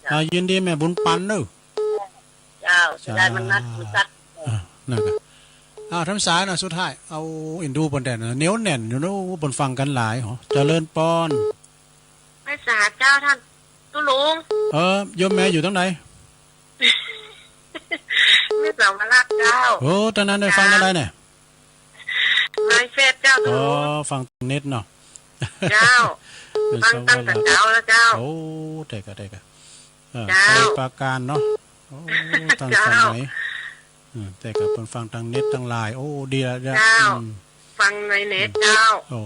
เจ้า อ่า ยินดีแม่บุญปันเนอะ เจ้า สาธุ จะได้มันนัดมันสัก อ่า นั่นน่ะ อ่า ทำสายนะ สุดท้าย เอาเอ็นดูเปิ้นแท้นะ เหนียวแน่นอยู่เนอะ เปิ้นฟังกันหลายหอ เจริญปอน ไหว้สาเจ้าท่าน ตุ๊ลุง เออ โยมแม่อยู่ตรงไหน แม่สาวมาลาดเจ้า โอ้ ตอนนั้นได้ฟังอะไรเนี่ย ไลฟ์เฟซเจ้า อ๋อ ตุ๊ลุง ฟังเน็ตเนาะ เจ้า แม่สาวมาลาด ฟังตั้งแต่เช้าแล้วเจ้า โอ้ ได้กะ ได้กะ เออ เจ้า ไทยปราการเนาะ โอ้ ตั้ง เจ้า สมัย อืม แต่ก็เปิ้นฟังทางเน็ตทางไลน์ โอ้ ดีละ ดีละ เจ้า อืม ฟังในเน็ต อืม เจ้า โอ้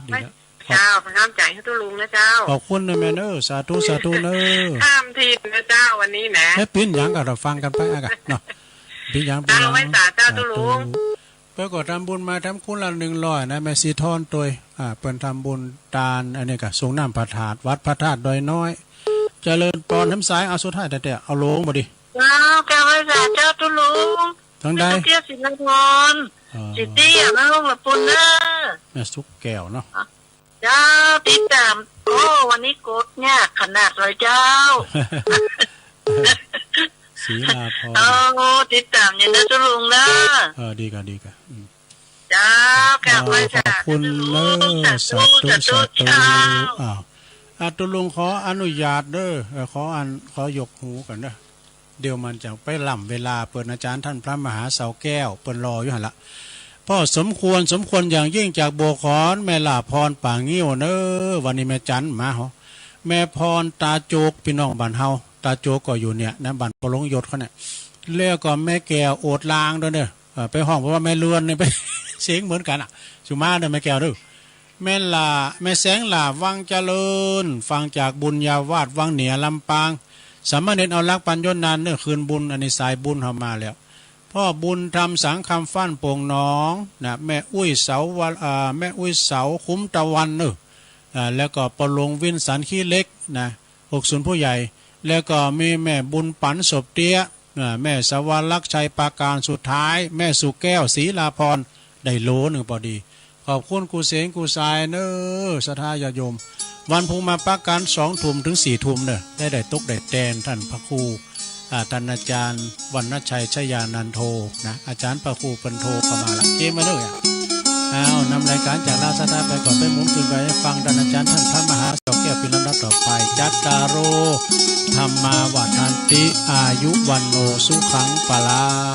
ดีละ เจ้า ประทับใจให้ตุ๊ลุงนะเจ้า ขอบคุณนะแม่เนอะ สาธุ สาธุเนอะ ข้ามถิ่นนะเจ้า วันนี้นะ ไม่ปิ้นหยังก็เราฟังกันไปอะกะเนาะ ปิ้นหยัง ปิ้นหยัง เจ้า ไหว้สาเจ้า สาธุ ตุ๊ลุง เปิ้นก็ทำบุญมาทำคนละหนึ่งร้อยนะ แม่สีทอนตวย อ่า เปิ้นทำบุญตาน อันนี้ก็สรงน้ำพระธาตุ วัดพระธาตุดอยน้อย เจริญปอน ทำสาย เอาสุดท้ายแต่ เอาหลวงบ่ดี เจ้า กราบไหว้สาเจ้าตุ๊ลุง ทางใด แม่ตุ๊กเตี้ยศิลาพร อ๋อ สิตี้อ่ะ มาลงละปุนเนอะ แม่สุกแก้วเนาะ เจ้า ติดตาม โอ้ วันนี้กดยากขนาดเลยเจ้า ศิลาพร โอ้ ติดตามอยู่นะตุ๊ลุงนะ เออ ดีกะ ดีกะ อืม เจ้า กราบไหว้สาธุ ขอบคุณเนอะ สาธุ สาธุ สาธุ เจ้า อ้าว อ่ะ ตุ๊ลุงขออนุญาตเด้อ เอ่อ ขออัน ขอยกหูก่อนเด้อ เดี๋ยวมันจะไปล้ำเวลา เปิ้นอาจารย์ท่านพระมหาเสาแก้ว เปิ้นรออยู่หั่นละ พอสมควร สมควรอย่างยิ่งจากบัวขอน แม่หลาพรป่างิ้วเนอะ วันนี้แม่จันมาเหรอ แม่พรตาโจก พี่น้องบ้านเฮา ตาโจกก็อยู่เนี่ยนะ บ้านพ่อหลวงยศเขาเนี่ย แล้วก็แม่แก้วโอดลางด้วยเนอะ เอ่อ ไปฮ้องเพราะว่าแม่เรือนเนี่ย ไป เสียงเหมือนกันอะ สุมาเด้อแม่แก้วเด้อ แม่หล้า แม่แสงหล้า วังเจริญ ฟังจากบุญญาวาส วังเหนือ ลำปาง สามเณรเอารักปัญญนานเนอะ คืนบุญ อันนี้สายบุญเฮามาแล้ว พ่อบุญธรรม สังคำฟั่น โป่งหนอง นะ แม่อุ้ยเสาวัน อ่า แม่อุ้ยเสา คุ้มตะวันเนอะ อ่า แล้วก็ป้อหลวงวินสันขี้เหล็ก นะ หกศูนย์ผู้ใหญ่ แล้วก็มีแม่บุญปัน ศพเตี้ย เอ่อ แม่สวรรคชัยปราการ สุดท้าย แม่สุแก้วศรีลาภรณ์ ได้โหลหนึ่งพอดี ขอบคุณครูเสงครูสายเนอ ศรัทธาญาติโยม วันพุธมาปะกั๋น สองทุ่มถึงสี่ทุ่มเนอ ได้ ได้ตกได้แตนท่านพระครู อ่า ท่านอาจารย์วรรณชัยชยานันโทนะ อาจารย์พระครูเปิ้นโทรเข้ามาละ เกมมาเลยอ่ะ อ้าว นำรายการจากราชดาไปก่อน ไปหมุนคืนไปให้ฟังท่านอาจารย์ท่านพระมหาสอบแก้วเป็นลำดับต่อไป จัตตาโร ธัมมา วัฑฒันติ อายุ วัณโณ สุขัง พลัง